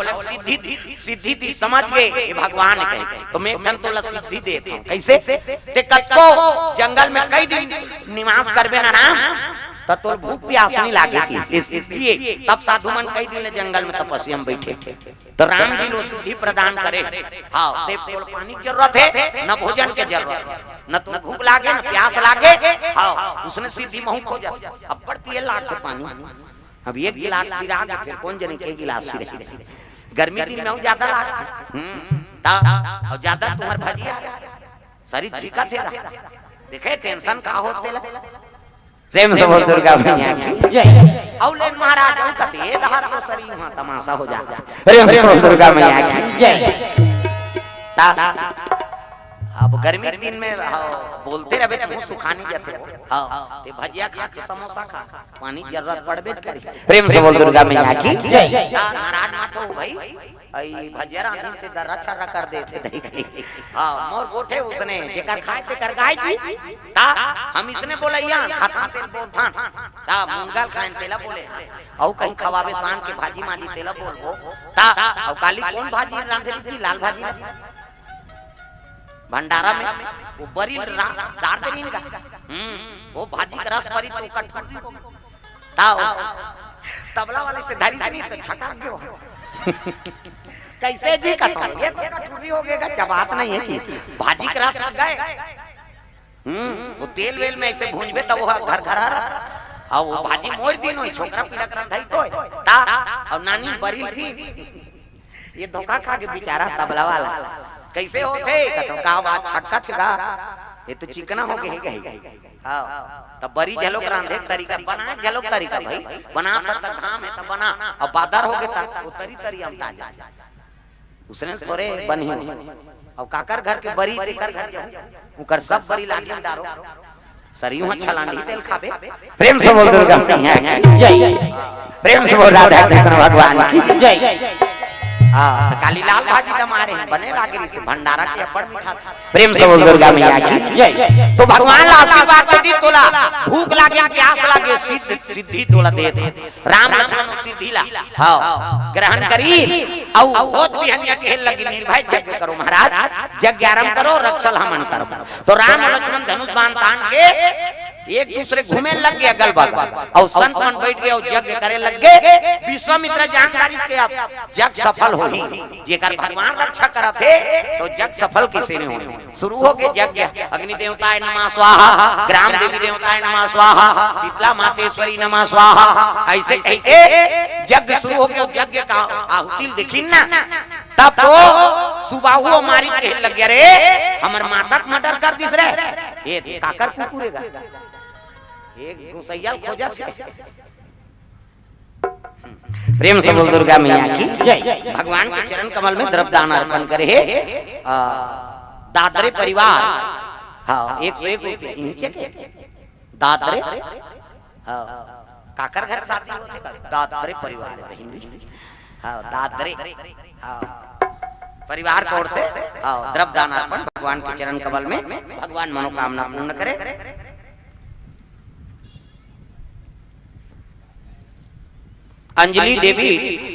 सिद्धि सिद्धि दी समझ गए, ये भगवान कहे, तो मैं एक ठन तोला सिद्धि देत हूँ। कैसे? ते कतको जंगल में कई दिन निवास करबे ना राम, त तोल भूख प्यास नहीं लागे कि इस, इस, इस, ये, तब साधु मन कई दिन ले जंगल में तपस्या में बैठे। तो राम जी लो सिद्धि प्रदान करे। हाँ, ते तोल पानी की जरूरत है, न भोजन के जरूरत है, न तो भूख लागे, न प्यास लागे। हाँ, उसने सिद्धि महू खोजा। अब्बड़ पिए लागथे पानी। अब एक गिलास फिर आगे, फिर कौन जने के गिलास ही रहे। गर्मी दिन में ज्यादा लागथे। हम्म, ता, और ज्यादा तुम्हार भजिया। सरी झिका थे दा। देखे tension का होथे ला। प्रेम से बोल दुर्गा मैया की। जय। अउ लेन महाराज, अउ कते, ए दहार तो सरी हुआ तमाशा हो जा। प्रेम से बोल दुर्गा मैया की। जय। ता, अब गर्मी के दिन में, हाँ, बोलते रहे तो मुंह सुखानी जाथे। हाँ, ते भजिया खा के समोसा खा, पानी जरूरत पड़बे करी। प्रेम से बोल दुर्गा मैया की। जय। ता नाराज मत हो भाई, अई भजिया रांधिन ते दर्रा छर्रा कर देथे दही के। हाँ, मोर गोठे उसने, जेकर खाए तेकर गाय जी। ता हम इसने बोलइया, खाता तेल बोलथन। ता मुनगा ल खाएन तेला बोले। अउ कहीं खवाबे सान के भाजी माजी तेला बोलबो। ता अउ काली कौन भाजी रांधे रही थी? लाल भाजी। भंडारा में वो बरी रा-, डार दे रही का? हम्म, वो भाजी के रस बरी तो कटोरी हो। ताओ, तबला वाले से धरी से नहीं तो छटक गयो। कैसे जी का तो? ये तो कटोरी हो गएगा, जब बात नहीं है कि भाजी के रस लग गए। हम्म, वो तेल वेल में ऐसे भूंजबे तब वो घर घर आ रहा। और वो भाजी मोड़ दिन होई, छोकरा पीला करन धाई तो है। ता, और नानी बरी थी। ये धोखा खा के बेचारा तबला वाला। कैसे होथे? कथो का बात छटका छेगा? ये तो चिकना हो गए, गए। हाँ, तब बरी झलोक रांधे तरीका, बना झलोक तरीका भाई। बना तब तक घाम है, तब बना। अब बादर हो गए तब उतरी तरी हम ताजा। उसने थोड़े बनी हो। अब काकर घर के बरी, तेकर घर जाओ। उकर सब बरी लागे डारो। सरियो ह छलांडी तेल खाबे। प्रेम से बोल दुर्गा मैया की। जय। प्रेम से बोल राधा कृष्ण भगवान की। जय। हाँ, तो काली लाल भाजी त मारे हैं, बने लागे रही से भंडारा के अब्बड़ मीठा था। प्रेम से बोल दुर्गा मैया की। जय। तो भगवान ला आशीर्वाद दे दी तोला, भूख लागे, प्यास लागे, सिद्ध, सिद्धि तोला दे दे। राम लक्ष्मण सिद्धि ला, हाँ, ग्रहण करी, अउ होत बिहनिया कहे लगी, "निर्भय यज्ञ करो महाराज, यज्ञ आरंभ करो, रक्षल हमन करब।" तो राम लक्ष्मण धनुष बाण तान के एक दूसरे घूमे लग गए अगल बगल, अउ संत मन बैठ गए अउ यज्ञ करे लग गए। विश्वामित्र जानकारी के अब यज्ञ सफल होही, जेकर भगवान रक्षा करत हे, तो यज्ञ सफल किसे नहीं होही। शुरू हो गए यज्ञ, अग्नि देवताय नमः स्वाहा, ग्राम देवी देवताय नमः स्वाहा, शीतला मातेश्वरी नमः स्वाहा, ऐसे कह के यज्ञ शुरू हो गए। यज्ञ का आहुति देखिन ना, तब तो सुबाहु अउ मारीच कहे लग गया, "रे, हमर माता के मर्डर कर दिस रे, ये काकर कुकुर हे गा, ये गुसैया खोजत हे।" प्रेम से बोल दुर्गा मैया की। जय। भगवान के चरण कमल में द्रव्य दान अर्पण करे हे, आ, दादरे परिवार। हाँ, एक सौ एक रुपये नीचे के। दादरे। हाँ, काकर घर शादी होथे का? दादरे परिवार, बहिनी। हाँ, दादरे। हाँ, परिवार की ओर से, हाँ, द्रव्य दान अर्पण भगवान के चरण कमल में, भगवान मनोकामना पूर्ण करे। अंजलि देवी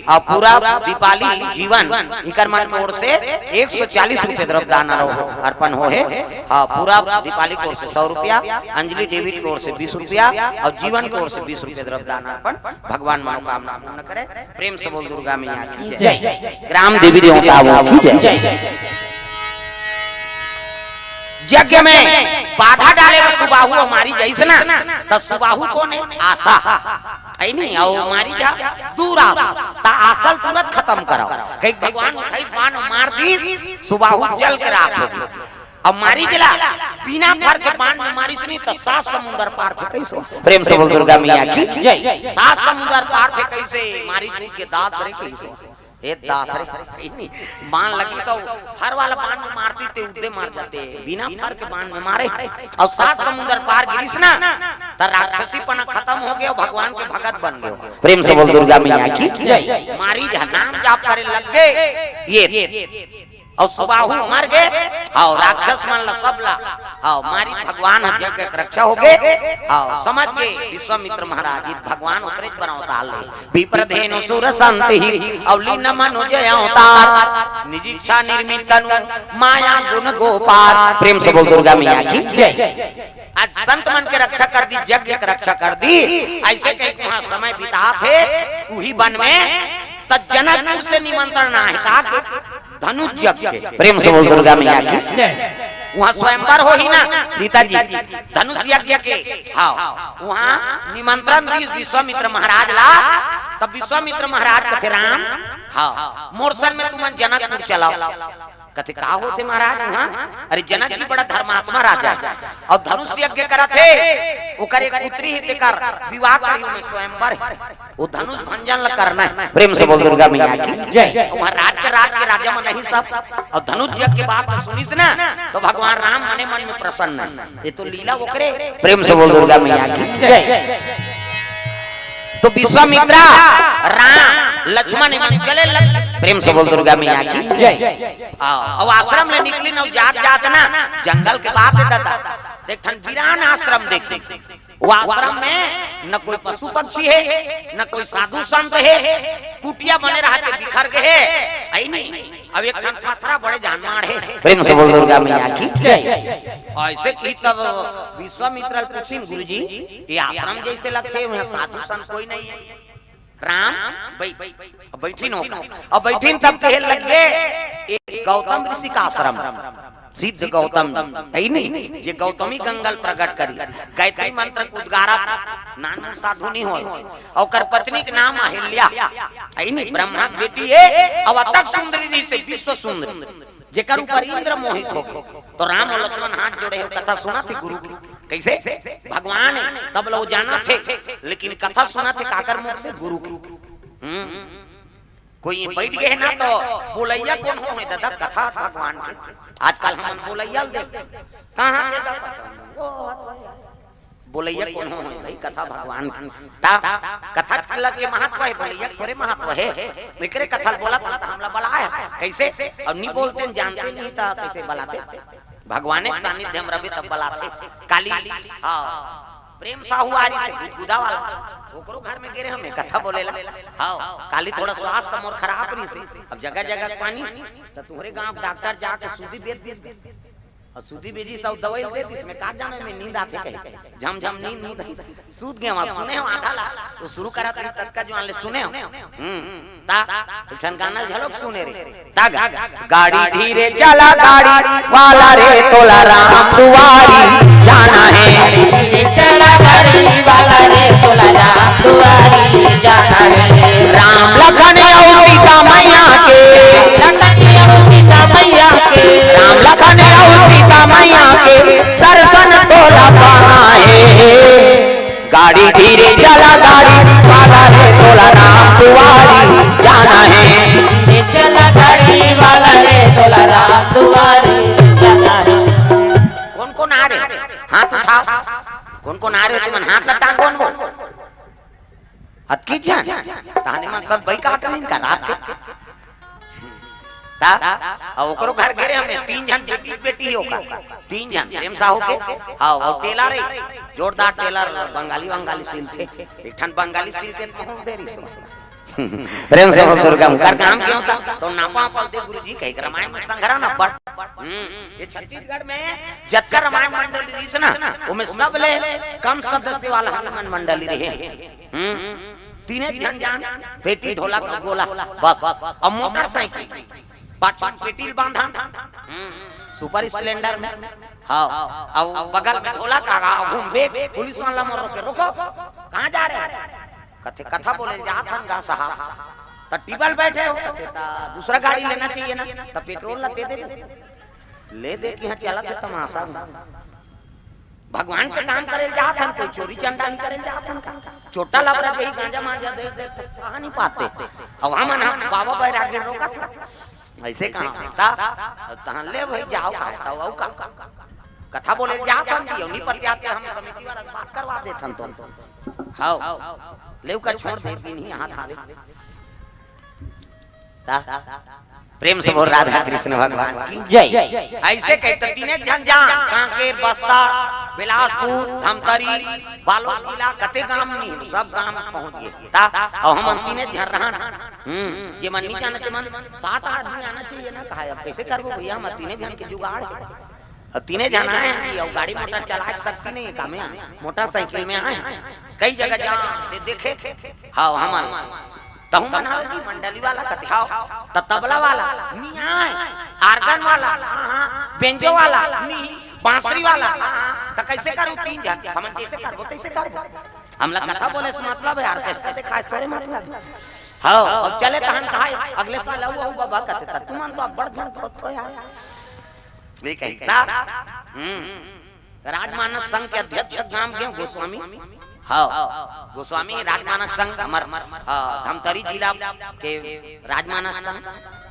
अउ पूरा दीपाली जीवन, इकर मन के ओर से एक सौ चालीस रुपये द्रव्य दान आरो-, अर्पण हो हे। हाँ, पूरा दीपाली के ओर से सौ रुपया, अंजलि डेविड के ओर से बीस रुपया अउ जीवन के ओर से बीस रुपये द्रव्य दान अर्पण। भगवान मनोकामना पूर्ण करे। प्रेम से बोल दुर्गा मैया की जय। जय। ग्राम देवी देवता की जय। जय। यज्ञ में बाधा डाले बर सुबाहु अउ मारीच आइस ना, त सुबाहु कोन हे? आसा। हे नहीं, अउ मारीच दुरासा। त आसा ल तुरंत खतम करो। कहीं भगवान उठाइस बाण मार दिस, सुबाहु जल के राख हो गए। अब मारीच ला बिना फर के बाण में मारिस नहीं त सात समुंदर पार फेंकइस। प्रेम से बोल दुर्गा मैया की। जय। सात समुंदर पार फेंकइस, मारीच कूद के दादरे कहिस। ए दास रे, बाण लगिस अउ फर वाला बाण में मारतिस ते उद्दे मर जाते, बिना फर के बाण में मारे। अउ सात समुंदर पार गिरिस ना, त राक्षसीपना खतम हो गयो, भगवान के भगत बन गयो। प्रेम से बोल दुर्गा मैया की। जय। मारीच नाम जाप करे लग गए। ये अउ सुबाहु मर गे। हव, राक्षस मन ला, सब ला, हव, मारी, भगवान ह जग के रक्षा हो गे। हव, समझ के विश्वामित्र महाराज जी भगवान ओकरे बर अवतार ले। विप्र धेनु सुर संत ही, अउ लीन मनुज अवतार। निज इच्छा निर्मित तनु, माया गुण गो पार। प्रेम से बोल दुर्गा मैया की। जय। आज संत मन के रक्षा कर दी, यज्ञ के रक्षा कर दी, अइसे कहिके वहां समय बितात हे, उही वन में। त जनकपुर से निमंत्रण आहे का के? धनुष यज्ञ के। प्रेम से बोल दुर्गा मैया की। जय। वहां स्वयंवर होही ना, सीता जी, धनुष यज्ञ के। हव, वहां निमंत्रण दी विश्वामित्र महाराज ला। तब विश्वामित्र महाराज कथे, राम, हव, मोर संग में तुमन जनकपुर चलव। कथे, का होथे महाराज वहां? अरे, जनक जी बड़ा धर्मात्मा राजा हे, अउ धनुष यज्ञ करत हे, ओकर एक पुत्री हे, तेकर विवाह करी, ओमे स्वयंवर हे, वो धनुष भंजन ला करना हे। प्रेम से बोल दुर्गा मैया की। जय। अउ वहां राज के, राज के राजा मन नहीं सब, अउ धनुष यज्ञ के बात ला सुनिस ना, त भगवान राम मने मन में प्रसन्न हे। ये तो लीला ओकरे। प्रेम से बोल दुर्गा मैया की। जय। तो विश्वामित्रा, राम, लक्ष्मण, ये मन चले लग। प्रेम से बोल दुर्गा मैया की। जय। आ, अउ आश्रम ले निकलिन अउ जात जात ना, जंगल के बात हे दादा, त एक ठन वीरान आश्रम देखिन। वो आश्रम में न कोई पशु पक्षी हे, न कोई साधु संत हे, कुटिया बने रहा के बिखर गे हे, हे नी? अउ एक ठन पथरा बड़े जान माढ़े। प्रेम से बोल दुर्गा मैया की। जय। अइसे कही तब विश्वामित्र पूछिन, गुरुजी, ये आश्रम जइसे लगथे, वहां साधु संत कोई नहीं हे। राम, बै-, बइठिन होकर। अउ बइठिन तब कहे लग गे, एक गौतम ऋषि का आश्रम, सिद्ध गौतम, हे नी, जे गौतमी गंगा ल प्रगट करी, गायत्री मंत्र के उद्गारक, नानमुन साधु नहीं होय। अउ ओकर पत्नी के नाम अहिल्या, हे नी, ब्रह्मा के बेटी हे, अउ अतक सुंदरी रहिसे, विश्व सुंदरी। जेकर ऊपर इंद्र मोहित हो गे। तो राम अउ लक्ष्मण हाथ जोड़े हे, कथा सुनथे गुरु की। कइसे? भगवान हे, सब लोग जानथे, लेकिन कथा सुनथे काकर मुख से? गुरु की। हम्म। कोई बइठ गे हे ना, तो बोलइया कोन होय दादा? कथा भगवान के। आजकल हमन बोलइया ल देखथन। कहाँ के गा? पता नहीं। वो तो हे। बोलइया कोनो होय भाई, कथा भगवान की। त कथा के अलग के महत्व हे, बोलइया के थोरे महत्व हे। एकरे कथा ल बोलत हन त हमला बलाय हे। कइसे? अउ नी बोलतेन, जानते नहीं त कइसे बलाते? भगवाने के सानिध्य म रहिबे तब बलाथे। काली, हव, प्रेम साहू आरिस हे गुदगुदा वाला, ओकरो घर में गे रहेंव मैं कथा बोले ला। हव, काली थोड़ा स्वास्थ्य मोर खराब रहिसे, अब जगह जगह के पानी, त तुंहरे गांव के डॉक्टर जाके सूदी बेच दिस। अउ सूदी बेचिस अउ दवई दे दिस, मैं का जानंव, मैं नींद आथे कहिके। झम झम नींद, नींद आई। सूत गेंव, सुनेंव आधा ला। वो शुरू करत रहिस, ततका जुवार ले सुनेंव। हम्म, त एक ठन गाना घलोक सुने रहेंव। त गा, गाड़ी धीरे चला गाड़ी वाला रे, तोला राम दुआरी जाना हे। धीरे चला गाड़ी वाला रे, तोला राम दुआरी जाना हे। राम लखन अउ सीता मैया के, लखन अउ सीता मैया के, राम लखन अउ सीता मैया के दर्शन तोला पाना हे। गाड़ी धीरे चला गाड़ी वाला रे, तोला राम दुआरी जाना हे। धीरे चला गाड़ी वाला रे, तोला राम दुआरी जाना हे। कोन कोन आ रहे? हाथ उठाव। कोन कोन आ रहे हो तुमन? हाथ ला तांगो न। अतकी झन। तहने मन सब बइका हटन इनका रात के। त, अउ ओकरो घर गे रहेंव मैं, तीन झन बेटी, बेटी हे ओकर। तीन झन, प्रेम साहू के, हव, अउ टेलर हे, जोरदार टेलर, बंगाली, बंगाली सिलथे। एक ठन बंगाली सिल के पहुंच दे रहिस। प्रेम से बोल दुर्गा, ओकर काम के होता, त नापा वापा ल दे गुरुजी, कहिके रामायण में संघरा ना बड़। हम्म, ये छत्तीसगढ़ में जतका रामायण मंडली रहिस ना, ओमे सबले कम सदस्य वाला हनुमान मंडली रहे। हम्म, तीने झन जान, पेटी, ढोलक अउ गोला, बस। अउ मोटरसाइकिल, पाछू पेटी ल बांधन, हम्म, सुपर स्प्लेंडर में, हव, अउ बगल में ढोलक, आगा घूमबे, पुलिस वाला मोर रोके, रोको, कहाँ जा रहे हो? कथे, कथा बोले ल जात हन गा साहब। त टेबल बइठे हो, कथे, त दूसरा गाड़ी लेना चाहिए ना, त पेट्रोल ला दे दे। ले दे के इहाँ चलत हे तमाशा। भगवान के काम करे ल जात हन, कोई चोरी चंडाली करे ल जात हन का? चोट्टा लबरा देही, गांजा मांजा दे दे, त कहाँ नहीं पाते। अब हमन ह बाबा बैरागी रोकत हन। अइसे कहाँ होता? तहन ले भाई जाव, कहा था, अउ का? कथा बोले ल जात हन, दियो नहीं पतियाते, हम समिति वाला से बात करवा देथन तो। हव, ले ओकर छोड़ दे, बिनही हाथ आवे। ता? प्रेम से बोल राधा कृष्ण भगवान की। जय। ऐसे कहे त तीने झन जान, कांकेर, बस्तर, बिलासपुर, धमतरी, बालोद जिला, कते गांव नहीं, सब गांव पहुंच गए। ता, अउ हमन तीने झन रहन। हम्म, जे मन नहीं जाने ते मन, सात आदमी आना चाहिए ना, कहा, अब कैसे करबो भैया, हम तीने झन के जुगाड़ है। अब तीने झन आए हैं जी, अब गाड़ी मोटर चला सकती नहीं है, का में आए, मोटरसाइकिल में आए हैं। कई जगह जा, ते देखे, हाँ, हमन तहु मन हवे जी मंडली वाला कथे, हव, त तबला वाला नी आय, आर्गन वाला, हाँ, हाँ, बेंजो वाला नी, बांसुरी वाला, हाँ, हाँ, त कैसे करू तीन झन? हमन जैसे करबो तैसे करबो। हमला कथा बोले से मतलब है, ऑर्केस्ट्रा दिखाए से थोड़े मतलब है। हव, अब चले तहन कहा, अगले साल अउ, अउ बाबा कथे, त तुमन तो अब्बड़ झन करत हो यार। नहीं कही, ता? हम्म। राजमानस संघ के अध्यक्ष गांव के गोस्वामी। हाँ, गोस्वामी राजमानस संघ हमर, हाँ, धमतरी जिला के राजमानस संघ।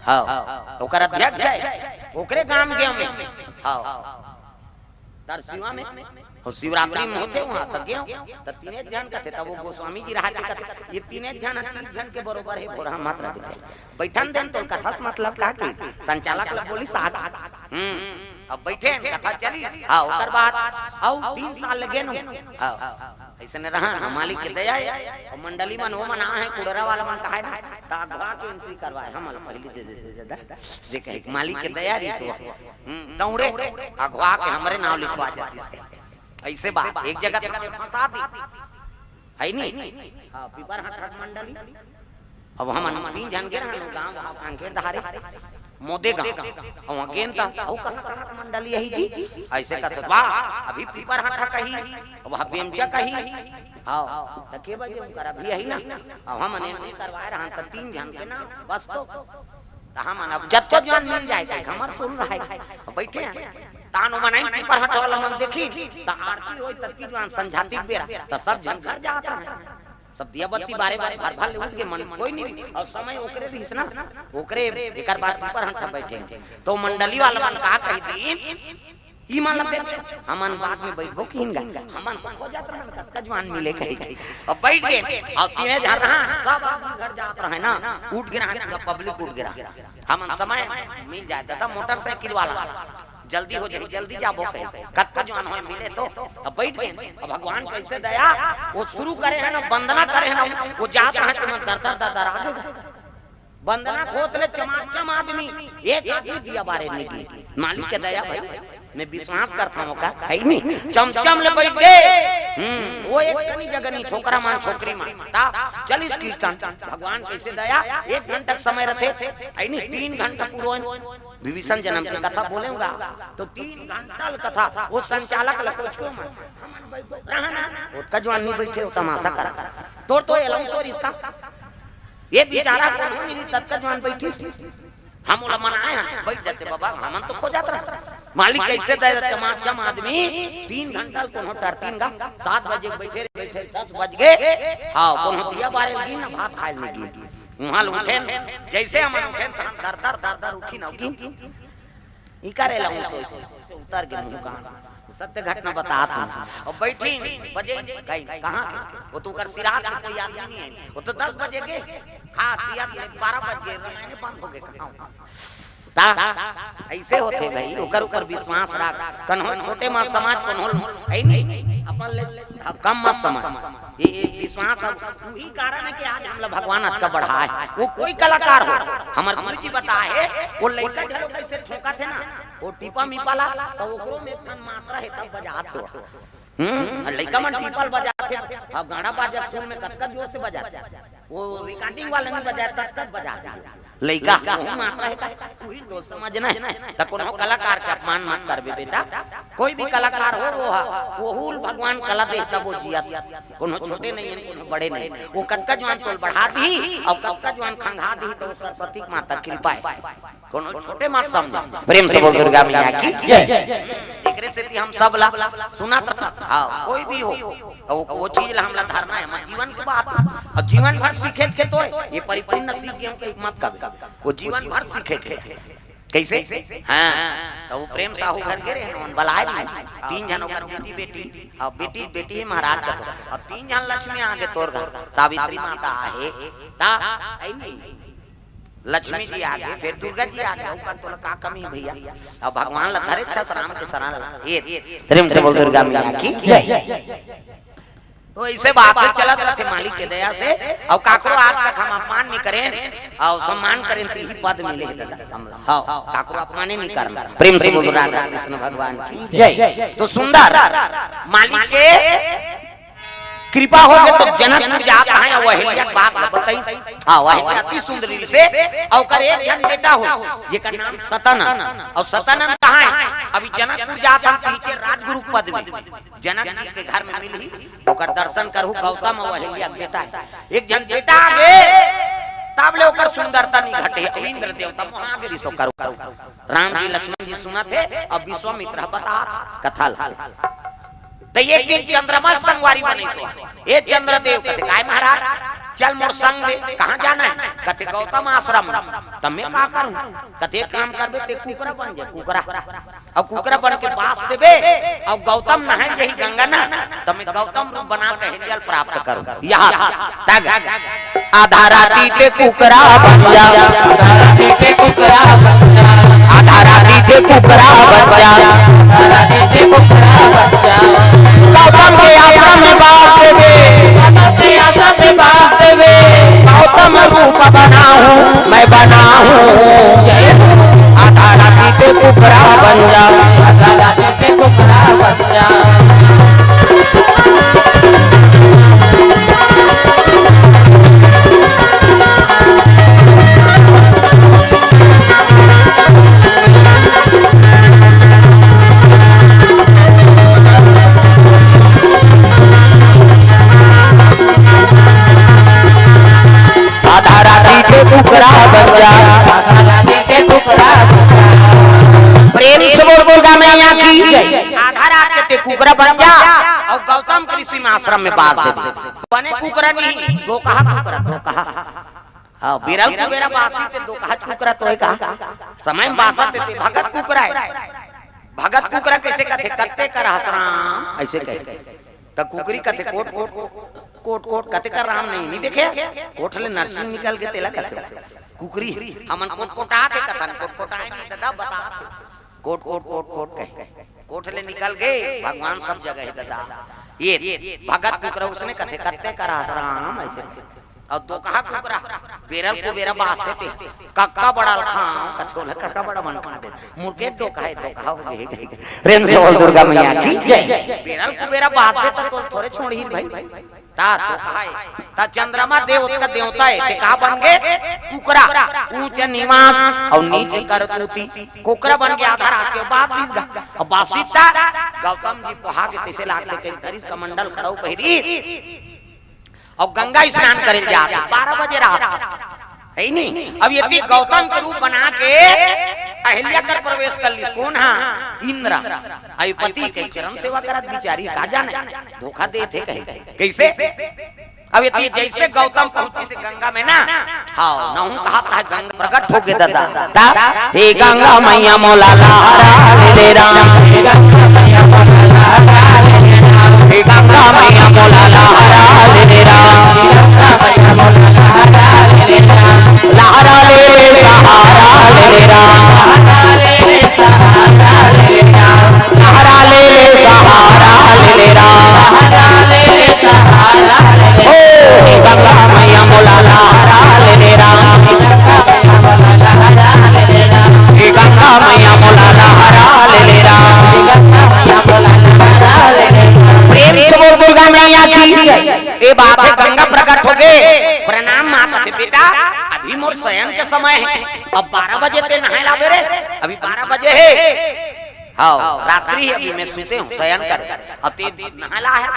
हाँ, ओकर अध्यक्ष है, ओकरे गांव गए में। हाँ, तरसिवा में, और शिवरात्रि में होथे वहां तक गए, त तीने झन कथे, तब वो गोस्वामी जी रहा के कथे, ये तीने झन, तीन झन के बरोबर है, बोरा मात्रा देते। बैठन देन तो कथा से मतलब का की? संचालक ला बोली साथ। हम्म, अब बैठे, कथा चली। हाँ, ओकर बाद अउ तीन साल लगे नु। हाँ, ऐसे ने रहा ना, मालिक के दया है। और मंडली मन, वो मन आ है, कुड़रा वाला मन कहा है ना, त अगवा के एंट्री करवाए, हम पहले दे दे, दे, दे, दे, जे कहे, मालिक के दया रही सो। हम्म, दौड़े, अगवा के हमरे नाम लिखवा जाती इसके। ऐसे बात, एक जगह तो फंसा दी। है नी? हाँ, पीपर हाथ मंडली। अब हमन तीन झन गे रहन, गांव, गांव कांकेर धारे, मोदे गांव। अउ वहाँ गेन त, अउ कहाँ, कहाँ के मंडली यही जी? ऐसे कथे, वाह, अभी पीपर हाथा कही, वहाँ बेमचा कही। हाँ, त के बजे उनकर अभी यही ना? अब हमन एंट्री करवाए रहन त तीन झन के ना, बस तो। त हमन अब जतको जवान मिल जाए, त हमर सुन रहे, बैठे हैं। तानो मन एंट्री पर हटवाला मन देखी, त आरती होई, ततकी जवान संझाती बेरा, त सब झन घर जात रहे। सब दिया बत्ती बारे बारे भर भर ले उठ के मन कोई नहीं। और समय ओकरे रहिस ना, ओकरे एकर बाद ऊपर हम सब बैठे। तो मंडली वाला मन का कही दिन, ई मन ल देख, हमन बाद में बैठबो किहिन गा, हमन तो खोजत रहन कतका जवान मिले कही। अब बैठ गए, और तीने झन रहा, सब आदमी घर जात रहे ना, उठ गे रहा, पूरा पब्लिक उठ गे रहा। हमन समय मिल जाए दादा, मोटरसाइकिल वाला जल्दी हो जाए, जल्दी जाबो कहे, कतका जवान हो मिले तो। अब बैठ गए, अब भगवान कैसे दया, वो शुरू करे है ना, वंदना करे है ना, वो जात रहे तो मन दर दर दर दर आगे। वंदना खोत ले चमाचम आदमी, एक आदमी दिया बारे नहीं की। मालिक के दया भाई, मैं विश्वास करता हूँ का, है नहीं? चमचम ले बैठ गए। हम्म, वो एक कनी जगह नहीं, छोकरा मान, छोकरी मान। ता, चलिस कीर्तन, भगवान कैसे दया, एक घंटा के समय रथे, है नहीं? तीन घंटा पूरा विभीषण जन्म के कथा बोलेगा, तो तीन घंटा ल कथा, वो संचालक ल कुछ क्यों मन, हमन बैठो, रहा ना, ओतका जवान नहीं बैठे, वो तमाशा करा। तोर तो एलाउंस हो रिहिस का, ये बेचारा कोनो नहीं, ततका जवान बैठिस। हम ओला मनाए हन, बैठ जाते बाबा, हमन तो खो जात रहा। मालिक कैसे दे चमाचम आदमी, तीन घंटा ल कोनो टरतीन गा, सात बजे बैठे, बैठे दस बज गए। हाँ, कोनो दिया बारे दिन ना भात खाए नहीं गिन। वहां ल उठेन, जैसे हमन उठेन, तहन दर दर दर दर उठिन अउ गिन। ई करे ला हूँ सोच, सोच, सोच, उतर गे मुंह कान। सत्य घटना बतात हूँ। और बैठिन, बजे, गई, कहाँ के? वो तो ओकर सिरात के कोई आदमी नहीं है। वो तो दस बजे गे, खा पिया के बारह बज गए, रामायण बंद हो गए, कहाँ हो? ता, ऐसे होथे भाई, ओकर ऊपर विश्वास रख। कन्हो छोटे मत समाज, कन्हो, है नहीं? अपन ले, हाँ, कम मत समझ। ये, ये विश्वास अब वही कारण है कि आज हमला भगवान अतका बढ़ाए। वो कोई कलाकार हो, हमर गुरु जी बताए, वो लइका घलो कैसे ठोकत हे ना, वो टीपा मीपा ला, तो ओकरो में एक ठन मात्रा है, तब बजात हो। हम्म, लइका मन टीपा ल बजात हे, अब गाना बाजक सुन में कतका जोर से बजात हे। वो रिकॉर्डिंग वाला नहीं बजाए, तब तक बजात हे। लइका, वो मात्रा है का? वही तो समझना है। त कोनो कलाकार के अपमान मत करबे बेटा। कोई भी कलाकार हो, वो हा, वो हुल भगवान कला दे, तब वो जियत। कोनो छोटे नहीं है, कोनो बड़े नहीं। वो कतका जवान तोल बढ़ा दी, और कतका जवान खंगा दी, तो वो सरस्वती माता कृपा है। कोनो छोटे मत समझ। प्रेम से बोल दुर्गा मैया की जय। एकरे सेती हम सब ला सुनत रहा। हाँ, कोई भी हो, वो, वो चीज ला हमला धरना है, हमर जीवन के बात है। और जीवन भर सीखे के तो है, ये परिपूर्ण सीख के हमको एक मत कबे। वो जीवन भर सीखे के। कैसे? हाँ, तो वो प्रेम साहू घर के रहे, उन बलाए ली। तीन झन ओकर बेटी, बेटी, और बेटी, बेटी ही महाराज का तो। अब तीन झन लक्ष्मी आगे तोर घर, सावित्री माता आहे, ता, आई नहीं। लक्ष्मी जी आगे, फिर दुर्गा जी आगे, ओकर तोला का कमी भैया? अब भगवान ला धरे छस राम के शरण ला। ये प्रेम से बोल दुर्गा मैया की। जय। तो ऐसे बात चलत रहथे मालिक के दया से। अउ काकरो आज तक हम अपमान नहीं करेन, अउ सम्मान करेन, तो यही पद मिले हे दादा। हम हाँ, काकरो अपमान ही नहीं करना। प्रेम से बोल राधा कृष्ण भगवान की। जय। तो सुंदर मालिक के कृपा हो गए तो जनकपुर जात है, अउ अहिल्या के बात बताई। हाँ, अहिल्या अति सुंदर रील से, अउ ओकर एक झन बेटा हो, जेकर नाम सतानंद। अउ सतानंद कहाँ है? अभी जनकपुर जात हम, पीछे राजगुरु पद में जनक जी के घर में मिलही, ओकर दर्शन करहू। गौतम अउ अहिल्या के बेटा है, एक झन बेटा आगे, तब ले ओकर सुंदरता नहीं घटे। अउ इंद्र देवता वहां आगे रिसो करू करू। राम जी, लक्ष्मण जी सुनत हे, अब विश्वामित्र ह बतात कथा ल। त एक दिन चंद्रमा संगवारी बने सो, "ए चंद्रदेव," कथे, "काय महाराज?" "चल मोर संग दे।" "कहाँ जाना है?" कथे, "गौतम आश्रम।" "त मैं का करूं?" कथे, "एक काम करबे, ते कुकरा बन जा, कुकरा। अउ कुकरा बन के बास देबे, अउ गौतम नहाए जही गंगा ना, त मैं गौतम रूप बना के अहिल्या ल प्राप्त करूं।" यहाँ तक। आधा राती ते कुकरा बन जा, आधा राती ते कुकरा बन जा, आधा राती ते कुकरा बन जा, आधा राती ते कुकरा बन जा। गौतम के आश्रम में बास देबे, गौतम के आश्रम में बास देबे। गौतम रूप बनाहूं मैं बनाहूं, आधा राती ते कुकरा बन जा, आधा राती ते कुकरा बन जा। आधा राती के कुकरा बन जा। प्रेम से बोल दुर्गा मैया की। आधा रात के ते कुकरा बन जा अउ गौतम के ऋषि में आश्रम में बास दे। बने कुकरा नहीं, दोकहा कुकरा, दोकहा। हाँ, बिरल कुबेरा बासी ते दोकहा कुकरा तो है का? समय में बासा ते, ते भगत कुकरा है। भगत कुकरा कैसे कथे? कत्ते कर हस राम, ऐसे कहे। त कुकरी कथे, "कोट, कोट, कोट, कोट।" कथे कर राम नहीं, नहीं देखे? कोट ले नरसिंह निकल के तेला कथे। कुकरी, हमन कोट कोटा के कथन, कोट कोटाए नहीं दादा, बता थे। कोट, कोट, कोट, कोट कहे। कोट ले निकल गए, भगवान सब जगह है दादा। ये भगत कुकरा उसने कथे, "कत्ते कर हस राम," ऐसे कथे। अउ दोकहा कुकरा, बेरल कुबेरा बास देथे, कक्का बड़ा ल खांव, कथे ओला कक्का बड़ा मन खा दे। मुर्गे डोका है, दोकहा हो गए, गए, गए। प्रेम से बोल दुर्गा मैया की। जय। बेरल कुबेरा बास दे त तो थोरे छोड़ही भाई। ता दोकहा है, ता चंद्रमा देव ओतका देवता है, ते का बन गे? कुकरा। ऊंच निवास अउ नीच करतूती। कुकरा बन के आधा रात के बास दिस गा। अब बासी ता गौतम जी पोहा के कैसे लागते, कहीं धरिस कमंडल खड़ाऊ पहिरी। अउ गंगा स्नान करे जात, बारह बजे रात, है नी? अब यदि गौतम के रूप बना के अहिल्या कर प्रवेश कर लिस, कौन हा? इंद्र। अउ पति के चरण सेवा करत बिचारी का जाने, धोखा देथे कहे। कैसे? अब यदि जैसे गौतम पहुंचिस गंगा में ना, हाँ, नहूं कहा था गंगा प्रकट हो गे दादा। दा, हे गंगा मैया मोला लहरा ले ले राम। हे गंगा मैया मोला लहरा ले ले राम। लहरा ले ले सहारा ले ले राम। लहरा ले ले सहारा ले ले राम। ओ गंगा मैया मोला लहरा ले ले राम। हे गंगा मैया मोला लहरा ले ले राम। प्रेम से बोल दुर्गा मैया की। ए बात है, गंगा प्रकट हो गे। प्रणाम माँ कथे, "बेटा, अभी मोर शयन के समय है, अब बारह बजे ते नहाए लाबे रे, अभी बारह बजे है।" हाँ, रात्रि है, अभी मैं सुते हूँ, शयन कर। अब ते नहाए ला है,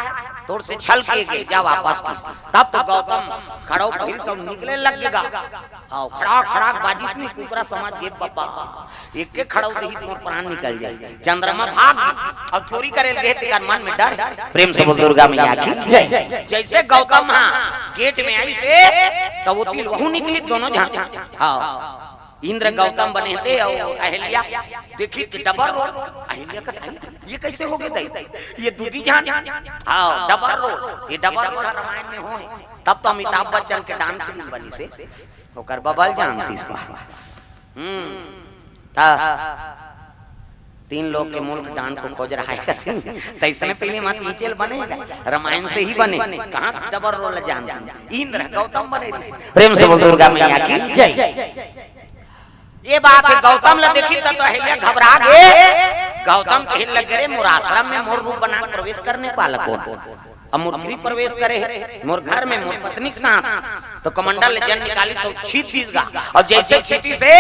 तोर से छल किए गए, जा वापस की। तब तो गौतम खड़ो भीड़ सब निकले लग गा। हाँ, खड़ा खड़ा बाजिस नी कुकरा समझ गे, बाबा, एक के खड़ो दही तोर प्राण निकल जाए। चंद्रमा भाग अउ चोरी करे लगे, तेकर मन में डर। प्रेम से बोल दुर्गा मैया की। जय। जैसे गौतम हाँ गेट में आइस, त वो तिल वहू निकली दोनों झन। हाँ, इंद्र गौतम बने थे अउ अहिल्या देखी कि डबल रोल। अहिल्या कथे, "ये कैसे हो गे दाई? ये दूदी झन।" हाँ, डबल रोल, ये डबल रोल रामायण में होय। तब तो अमिताभ बच्चन के डांस फिल्म बनिस हे। ओकर बबल जानतीस बा। हम्म। ता तीन लोग के मुल्क डांड को खोज रहा है कथिन। तैसने पहले मत ईचेल बने, रामायण से ही बने। कहाँ डबल रोल जान जान। इंद्र गौतम बने रिस। प्रेम से बोल दुर्गा मैया की। जय। ये बात है, गौतम ला देखी त तो अहिल्या घबरा गे। गौतम कहे लग रे, मोर आश्रम में मोर रूप बना के प्रवेश करने वाला कौन? अब मोर गृह प्रवेश करे हे, मोर घर में मोर पत्नी के साथ, तो कमंडल ले जल निकाली सो छीत दीस गा। और जैसे छीती से,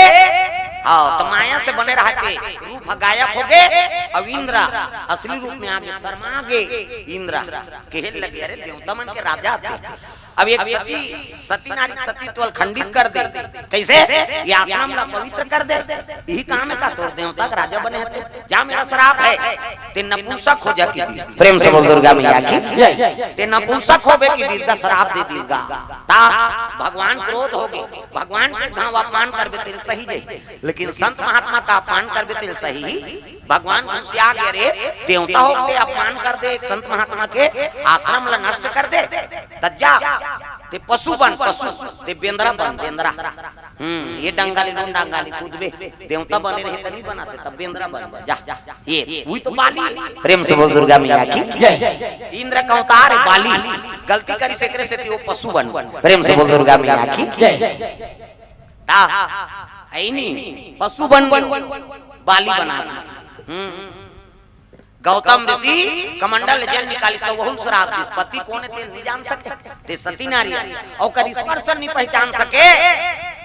हाँ, तो माया से बने रहते रूप गायब हो गए। अब इंद्र असली रूप में आगे, शर्मा गे। इंद्र कहे लगे, अरे देवता मन के राजा थे। अब एक सती, सती नारी सतीत्व खंडित कर दे। कैसे? ये आश्रम ला पवित्र कर दे। यही काम है का? तोर देवता का राजा बने हते। जा, मेरा श्राप है, ते नपुंसक हो जा की दीस। प्रेम से बोल दुर्गा मैया की। ते नपुंसक होबे की दीस गा, श्राप दे दीस गा। ता भगवान क्रोध हो गए। भगवान के गांव अपमान करबे तेल सही जे, लेकिन संत महात्मा का अपमान करबे तेल सही। भगवान गुस्सिया गए, रे देवता हो के अपमान कर दे एक संत महात्मा के, आश्रम ला नष्ट कर दे। त जा, ते पशु बन, पशु, ते बेंदरा बन, बेंदरा। हम्म, ये डंगाली, लोन डंगाली कूदबे, देवता बने रहे त नहीं बनाते, तब बेंदरा बन जा। ये वही तो बाली। प्रेम से बोल दुर्गा मैया की। जय। इंद्र का अवतार है बाली। गलती करी से एकरे से वो पशु बन। प्रेम से बोल दुर्गा मैया की। जय। ता, है नहीं, पशु बन, बन, बाली बना दीस। हम्म। गौतम ऋषि कमंडल जल निकाली सो वहुन श्राप दीस। पति कौन है ते नहीं जान सके, ते सती नारी है। और कभी स्पर्श नहीं पहचान सके।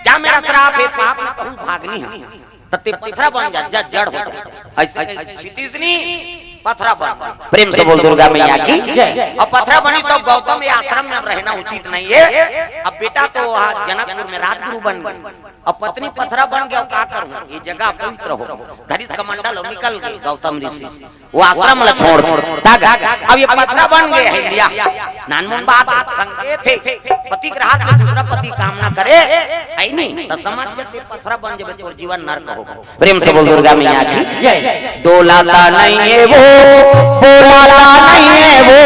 जा, मेरा श्राप है, पाप में कहूँ भागनी है। त ते पथरा बन जा, जा, जड़ हो जा। ऐसे, ऐसे क्षितिज नहीं, पथरा बन। प्रेम से बोल दुर्गा मैया की। और पथरा बनी सो गौतम ये आश्रम में अब रहना उचित नहीं है। अब बेटा तो वहाँ जनकपुर में राजगुरु बन गए। अब पत्नी पथरा बन गया, का करूँ? ये जगह पवित्र हो। धरित कमंडल और निकल गए गौतम ऋषि। वो आश्रम ला छोड़। तब अब ये पथरा बन गए है, लिया। नानमुन बात संकेत है। पति के हाथ में दूसरा पति कामना करे, है नहीं? तो समझ जब ये पथरा बन जाबे, तोर जीवन नरक होगा। प्रेम से बोल दुर्गा मैया की। जय। डोलाता नहीं है वो, बोलाता नहीं है वो,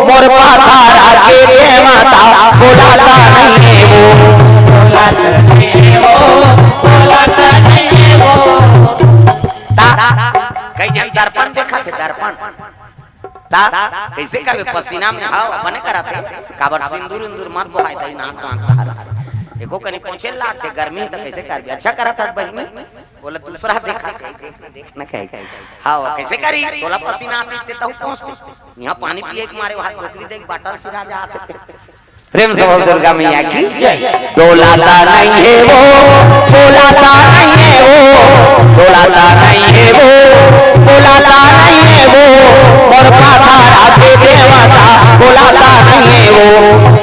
मोर पाथरा के देवता, बोलाता नहीं है वो। बोलाता नहीं है वो, बोलाता नहीं है वो। ता, कई झन दर्पण देखा थे, दर्पण। ता, कैसे करबे, पसीना में घाव बने करा थे, काबर सिंदूर उंदूर मत बोहाय दई, नाक वाक बाहर। एको कनी पोछे लाग थे, गर्मी त कैसे करबे, अच्छा करा था बहिनी। बोले, "दूसरा देखा कहीं, देखना, देखना कहीं।" हाँ, वो कैसे करी? तोला पसीना आती ते तहु पहुँचते। यहाँ पानी पिए के मारे वहाँ टोकरी देख बाटल सिरा जा सकते। प्रेम से बोल दुर्गा मैया की। डोलाता नहीं है वो, बोलाता नहीं है वो, डोलाता नहीं है वो, बोलाता नहीं है वो, और पाथरा के देवता बोलाता नहीं है वो।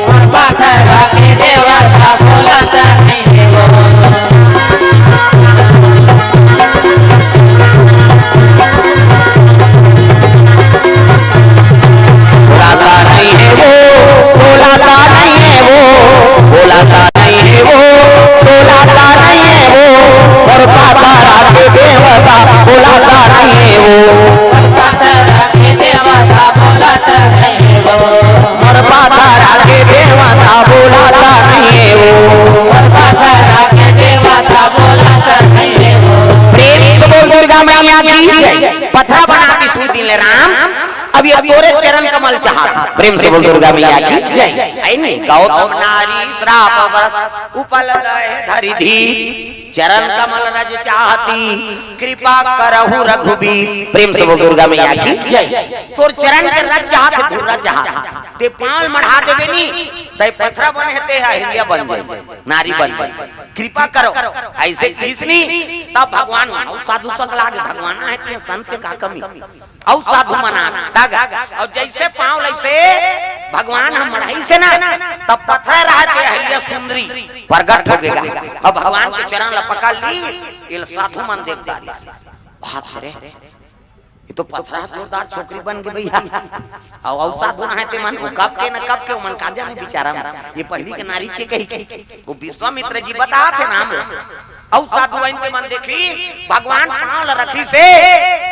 और पाथरा के देवता बोलाता नहीं है वो। बोलाता नहीं है वो, बोलाता नहीं है वो, बोलाता नहीं है वो, बोलाता नहीं है वो, और पाथरा के देवता बोलाता नहीं है वो। और पाथरा के देवता बोलाता नहीं है वो। प्रेम से बोल दुर्गा मैया की। पथरा बना के सुई दिन ले राम, अब ये तोरे चरण कमल चाहत। प्रेम से बोल दुर्गा मैया की। है नहीं? गौतम नारी श्राप बरस उपल लय धरि धी, चरण कमल रज चाहती, कृपा करहु रघुबीर। प्रेम से बोल दुर्गा मैया की। तोर चरण के रज चाहत, धुर रज चाहत, ते पाँव मढ़ा देबे नी, तै पथरा बने हे, ते अहिल्या बन जाए, नारी बन जाए। कृपा करो, ऐसे किस नी, तब भगवान, अउ साधु संग लागे, भगवान है, ते संत के का कमी? अउ साधु मना, तब, अउ जैसे पाँव लैसे भगवान हम मढ़ाइसे ना, तब पथरा रहत अहिल्या सुंदरी प्रगट हो गया। अब भगवान के चरण ला पकड़ ली, इल साधु मन देख डारिस। बात रे, ये तो पथरा जोरदार छोकरी बन गई भैया। अउ, अउ साधु ना है ते मन, वो कब के न कब के, वो मन का जाने बिचारा मन। ये पहली के नारी चे कही के, वो विश्वामित्र जी बता थे नाम ला। अउ साधु बन के मन देखी, भगवान पाँव ला रखी से,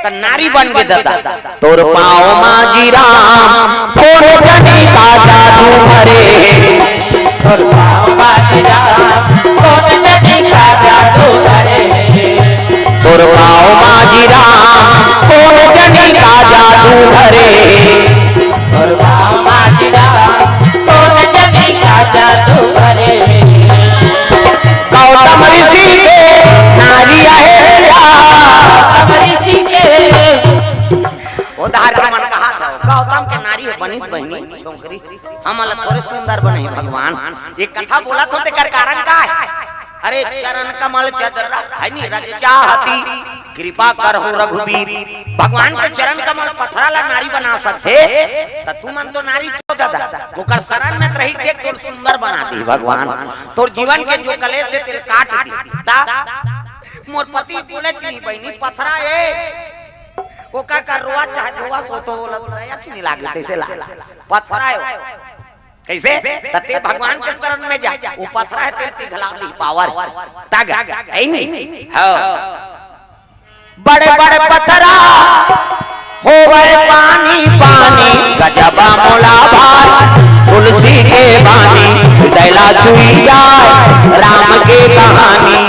त नारी बन के ददा। तोर पाँव मा जी राम, कोन जनी का जादू भरे। तोर पाँव बाजी राम, कोन जनी का जादू धरे हे। तोर पाँव बाजी राम, कोन जनी का जादू धरे हे। तोर पाँव बाजी राम, कोन जनी का जादू धरे हे। गौतम ऋषि के नारी अहिल्या। गौतम ऋषि के। ओ डहर के मन कहाथे, गौतम के नारी हे बनिस बहिनी छोकरी। हमन ला थोरे सुंदर बनाही भगवान। ये कथा बोलत हों तेकर कारण का हे? अरे चरण कमल चदर हे नी, रज चाहती कृपा करहु रघुबीर। भगवान के चरण कमल पथरा ला नारी बना सकथे, त तुमन तो नारी चोदत हा। ओकर शरण में त रही, देख तोर सुंदर बना दिही भगवान। तोर जीवन के जो कलेश हे तेला काट दिही। त मोर पति बोले च नहीं बहिनी, पथरा हे। ओकर का रोवा चाहे धोवा, सो तो बोला, बोला, या चुनी लागे, तइसे लागे। पथरा हे। कइसे? त तें भगवान के शरण में जा, ओ पथरा हे, तेला पिघला दिही power। तग, हे नी? हाँ। बड़े बड़े पथरा होवय पानी पानी, गजबा मोला भाय तुलसी के बानी, हृदय ला छुई जाय राम के कहानी।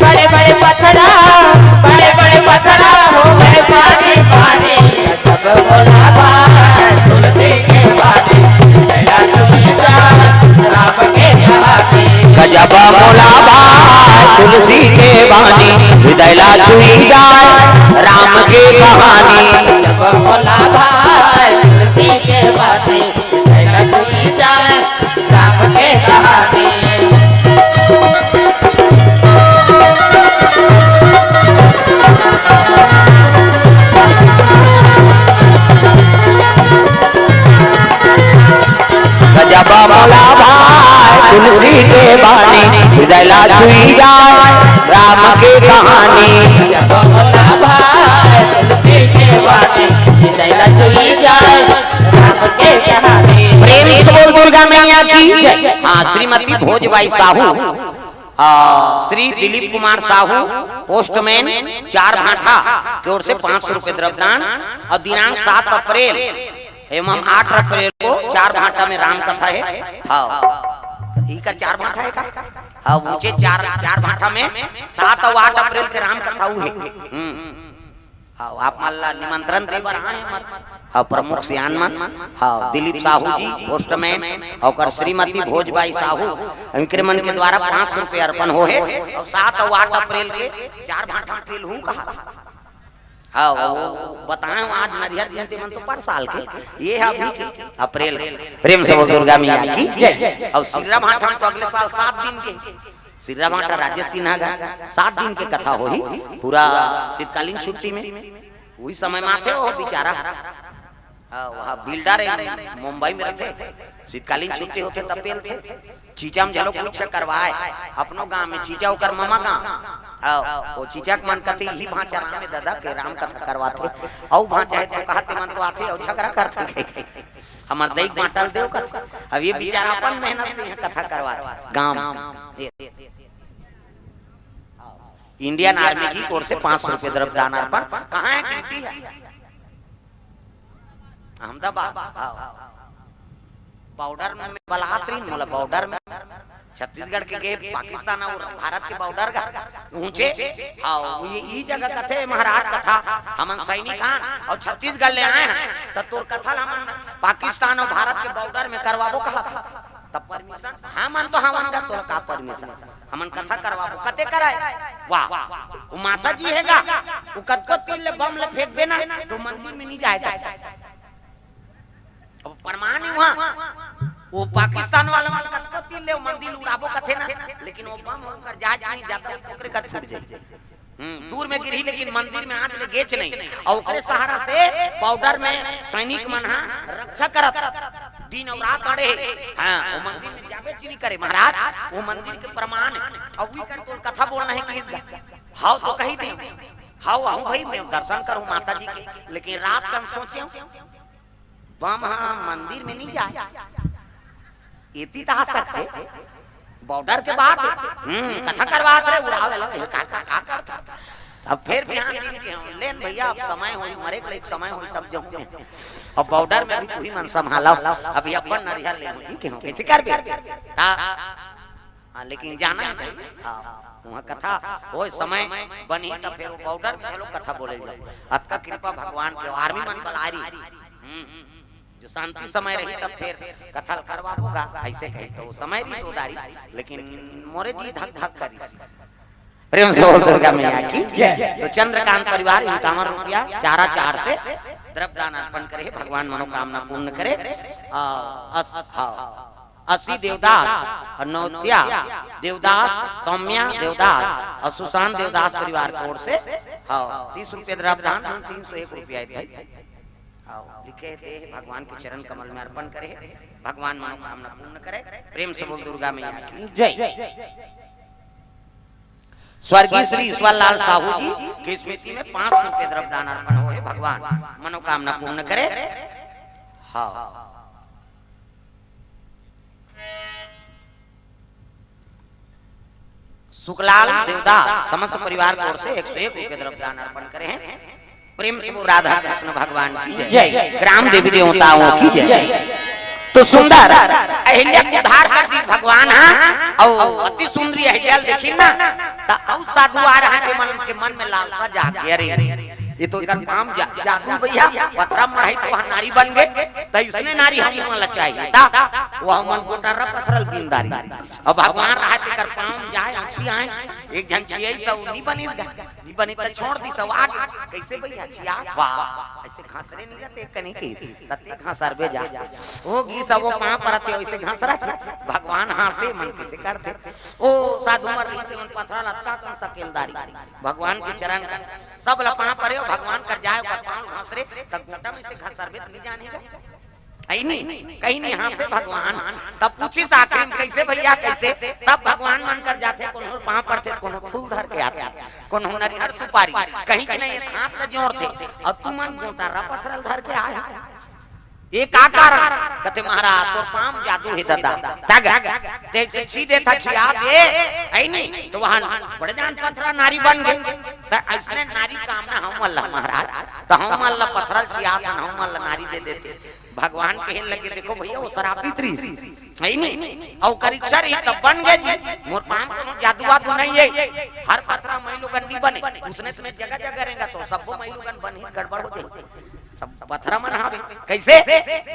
बड़े बड़े पथरा, बड़े बड़े पथरा होवय पानी पानी, गजबा मोला भाय तुलसी के बानी, हृदय ला छुई जाय राम के कहानी। गजबा मोला भाय तुलसी के बानी, हृदय ला छुई जाय राम के कहानी। गजबा मोला भाय तुलसी के बानी, हृदय ला छुई जाय राम के कहानी। गजबा मोला भाय तुलसी के बानी, हृदय ला छुई जाय राम के कहानी। गजबा मोला भाय तुलसी के बानी, हृदय ला छुई जाय राम के कहानी। प्रेम से बोल दुर्गा मैया की। हाँ, श्रीमती भोजबाई साहू, आ, श्री दिलीप कुमार साहू, पोस्टमैन, चार भांठा के ओर से पाँच सौ रुपए द्रव्यदान। और दिनांक सात अप्रैल एवं आठ अप्रैल को चार भांठा में राम कथा हे। हाँ, इकर चार भांठा हे का? हाँ, ऊंचे चार, चार भांठा में सात और आठ अप्रैल के राम कथा हुए। हम्म। हाँ, आप मन ला निमंत्रण दे बर आए हन। हाँ, प्रमुख सियान मन, हाँ, दिलीप साहू जी, पोस्टमैन, और श्रीमती भोजबाई साहू, इनके मन के द्वारा पाँच सौ रुपये अर्पण हो हे। और सात और आठ अप्रैल के चार भांठा में पेल हूँ कहा। हाँ, वो बताए हूँ, आज नरिहर दिन ते मन तो पर साल के, ये हे अभी के, अप्रैल के। प्रेम से बोल दुर्गा मैया की जय। और सिर्रा भांठा में तो अगले साल सात दिन के। सिर्रा भांठा राजेश सिन्हा का सात दिन के कथा होही, पूरा शीतकालीन छुट्टी में। उही समय में आथे वो बेचारा। हाँ, वहाँ बिल्डर हे, मुंबई में रहिथे, शीतकालीन छुट्टी होथे तब पेलथे। चीचा में घलो कुछ करवाए, अपनो गांव में चीचा ओकर ममा गांव। हाँ, वो चीचा के मन कथे, इही भांचा राम हे दादा के राम कथा करवाथे। अउ भांचा हे तो कहाथे मन तो आथे, अउ झगड़ा करथे। हमर दई के बांटल देव कथे। अब ये बेचारा अपन मेहनत से यहाँ कथा करवाथे गांव में। ये इंडियन आर्मी की ओर से पाँच सौ रुपये द्रव्यदान अर्पण। कहाँ हे ड्यूटी हे? अहमदाबाद। हाँ। बॉर्डर में बलात रहिन, मोला बॉर्डर में, छत्तीसगढ़ के गे, पाकिस्तान और भारत के बॉर्डर का ऊंचे। हाँ, ये ई जगह कथे महाराज कथा, हमन सैनिक हन और छत्तीसगढ़ ले आए हन, त तोर कथा ला हमन पाकिस्तान और भारत के बॉर्डर में करवाबो कहा था। तब परमिशन, हमन तो हवन गा, तोला का परमिशन? हमन कथा करवाबो, कते कराए? वाह, वो माता जी हे गा, वो कतको तीर ले बम ले फेंकबे ना, तो मंदिर में नहीं जाए कथे। अब प्रमाण हे वहाँ, वो पाकिस्तान वाला मन कतको तीर ले वो मंदिर उड़ाबो कथे ना, लेकिन वो बम ओकर जहाज नहीं जाता, ओकरे कर फूट जाए। हम्म, दूर में गिरही, लेकिन मंदिर में आज ले गेच नहीं। और ओकरे सहारा से बॉर्डर में सैनिक मन हा रक्षा करत, दिन और रात अड़े हे। हाँ, वो मंदिर में जाबे च नहीं करे महाराज, वो मंदिर के प्रमाण हे। और वी कर तोर कथा बोलना हे किस गा? हाव तो कही दे, हाव आहूँ भाई, मैं दर्शन करूँ माता जी के, लेकिन रात का हम सोचे हूँ, बम हा मंदिर में नहीं जाए, एती त आ सकथे, बॉर्डर के बात हे। हम्म, कथा करवात रहे, उड़ावे लगे, का, का, का करता? अब फेर बिहान दिन के हो, लेन भैया, अब समय होई, मरे के लायक समय होई, तब जाहूं मैं। अब बॉर्डर में भी तुही मन संभालव, अभी अपन नरिहर ले होई के हो, कइसे करबे? ता, हाँ, लेकिन जाना है भाई, हाँ, वहाँ कथा, वो समय बनी, तब फेर वो बॉर्डर में लोग कथा बोले जाओ। अतका कृपा भगवान के, आर्मी मन बलारी। हम्म, जो शांति समय रही, तब फेर कथा करवाबो गा, ऐसे कही तो वो समय भी सोदारी, लेकिन मोरे जी धक धक करी। प्रेम से बोल दुर्गा मैया की जय। तो चंद्रकांत परिवार इक्यावन रुपया चारा चार से द्रव्य दान अर्पण करे, भगवान मनोकामना पूर्ण करे। आ, अस-, हाँ, अस्सी देवदास और नौत्या देवदास, सौम्या देवदास और सुशांत देवदास परिवार की ओर से, हाँ, तीस रुपये द्रव्य दान, तीन सौ एक रुपया है भाई। हाँ, लिखे दे, भगवान के चरण कमल में अर्पण करे, भगवान मनोकामना पूर्ण करे। प्रेम से बोल दुर्गा मैया की जय। स्वर्गीय श्री ईश्वर लाल साहू जी की स्मृति में पांच रुपये द्रव्य दान अर्पण होए, भगवान मनोकामना पूर्ण करे। हाँ, सुखलाल देवदास समस्त परिवार की ओर से एक सौ एक रुपये द्रव्य दान अर्पण करे हैं। प्रेम से बोल राधा कृष्ण भगवान की जय। जय। ग्राम देवी देवताओं की जय। जय। तो सुंदर अहिल्या को उद्धार कर दी भगवान, हाँ, और अति सुंदरी अहिल्या देखी ना, तो और साधु आ रहा है, मन के मन में लालसा जाग गया, अरे, ये तो एकदम काम जा-, जादू भैया, पथरा मढ़ाई तो वहाँ नारी बन गए, तो इसने नारी हम मन ला चाहिए, ता, वो हम मन गोटा रप पथरल बिंदारी। अब भगवान रहा तेकर पाँव जाए, आँखी आए, एक झन छियाई सब नहीं बनिस गा, नहीं बनी तो छोड़ दी सब आगे। कैसे भैया छिया? वाह, ऐसे घासरे नहीं रहते कहीं के, तते घासरबे जा। वो गी सब वो पाँव परत हे, वैसे घासरत हे। भगवान हाँसे मन कैसे करते। ओ साधु मर रही थे, उन पथरा लत्ता कौन सकेलदारी। भगवान के चरण कर, सब ला पाँव परे हो, भगवान कर जाए, ओकर पाँव घासरे, तब गोटा में से घासरबे तो नहीं जानेगा। है नहीं, कहीं नहीं हाँसे भगवान। तब पूछिस आखिरी में, "कैसे भैया, कैसे?" सब भगवान मन कर जाथे, कोनो पाँव परथे, कोनो फूल धर के आथे, कोनो नरिहर सुपारी, कहीं के नहीं, हाथ ला जोड़थे, और तुमन गोटा रप पथरल धर के आए। ये का कारण? कथे, "महाराज, तोर पाँव जादू हे दादा।" तग, देख से छी देथा, छिया दे, है नहीं, तो वहाँ बड़े जान पथरा नारी बन गए। त ऐसने नारी कामना हम मन ला महाराज, त हम मन ला पथरल छिया था, हम मन ला नारी दे देते। भगवान कहे लगे, "देखो भैया, वो श्रापित रहिस, है नहीं? अउ ओकर इच्छा रही तब बन गए जी। मोर पाँव कोनो जादू वादू नहीं है, हर पथरा मइलोगन नहीं बने।" उसने तुम्हें जगह जगह रहेगा तो सबको मइलोगन बन ही गड़बड़ हो जाए। सब पथरा मन हावे। कैसे?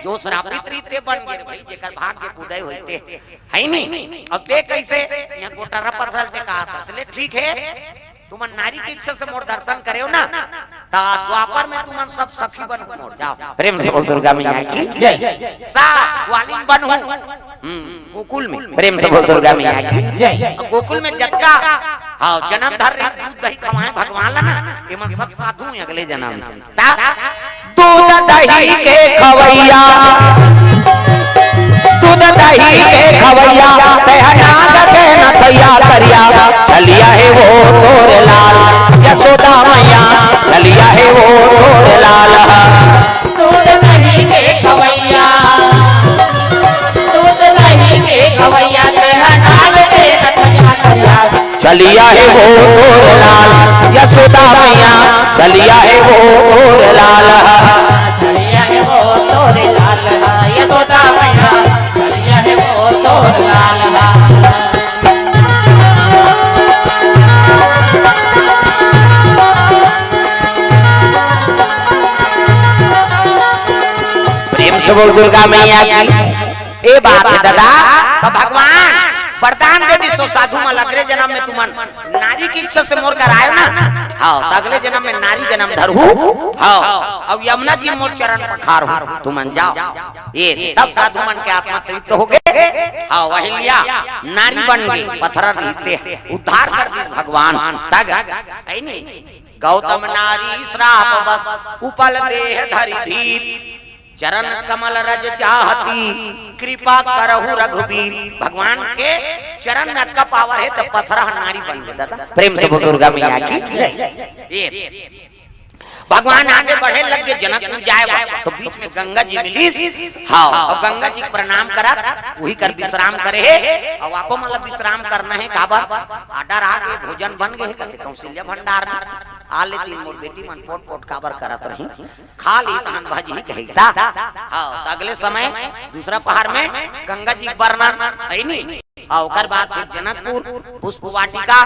जो श्रापित रहिते बन गए भाई, जेकर भाग्य के उदय होइते, है नहीं? अब ते कैसे? यहाँ गोटा रप पथरल ते कहा था, इसलिए ठीक है, तुमन नारी के इच्छा से मोर दर्शन करे हो ना, ता द्वापर में तुमन सब सखी बन मोर जाओ। प्रेम से बोल दुर्गा मैया की जय। सा ग्वालिन बन हो। हम्म, गोकुल में। प्रेम से बोल दुर्गा मैया की जय। अब गोकुल में जतका, हाँ, जन्म धर रही दूध दही खवाए भगवान ला ना, ये मन सब साधु हैं अगले जन्म के। ता? दूध दही के खवैया, दूध दही के खवैया, तैं ह नाग के नथैया करिया, छलिया हे वो तोर लाल, यशोदा मैया, छलिया हे वो तोर लाल। दूध दही के खवैया, दूध दही के खवैया, तैं ह नाग के नथैया करिया। छलिया हे वो तोर लाल, यशोदा मैया, छलिया हे वो तोर लाल। छलिया हे वो तोर लाल, यशोदा मैया, छलिया हे वो तोर लाल। प्रेम से बोल दुर्गा मैया की। ए बात हे दादा, तो भगवान वरदान दे दिस, साधु मन अगले जन्म में तुमन नारी की इच्छा से मोर कर आए ना, हाँ, तो अगले जन्म में नारी जन्म धरहू, हाँ, अउ यमुना जी मोर चरण पखारहू, तुमन जाओ। ये तब साधु मन के आत्मा तृप्त हो गए, हाँ, अहिल्या नारी बन गई, पथरा रहिते उद्धार कर दिस भगवान, तग, है नहीं? गौतम नारी श्राप बस उपल देह धरि धीर, चरण कमल रज चाहती कृपा करहु रघुबीर। भगवान के चरण में अतका पावर हे, तो पथरा नारी बन गए दादा। प्रेम से बोल दुर्गा मैया की जय। ये भगवान आगे बढ़े लग गे जनकपुर जाए बर, तो बीच में गंगा जी मिलिस। हाँ, अउ गंगा जी प्रणाम करत उही कर विश्राम करे हे। अउ आपो मन ला विश्राम करना हे, काबर? आर्डर आ गे, भोजन बन गे हे, कथे कौशल्या भंडार में आ लेतिन, मोर बेटी मन पोट पोट काबर करत रही, खा ली तहन भजही कही ता। हाँ, त अगले समय दूसरा पहाड़ में गंगा जी के बरना, है नी? अउ ओकर बाद फिर जनकपुर, पुष्प वाटिका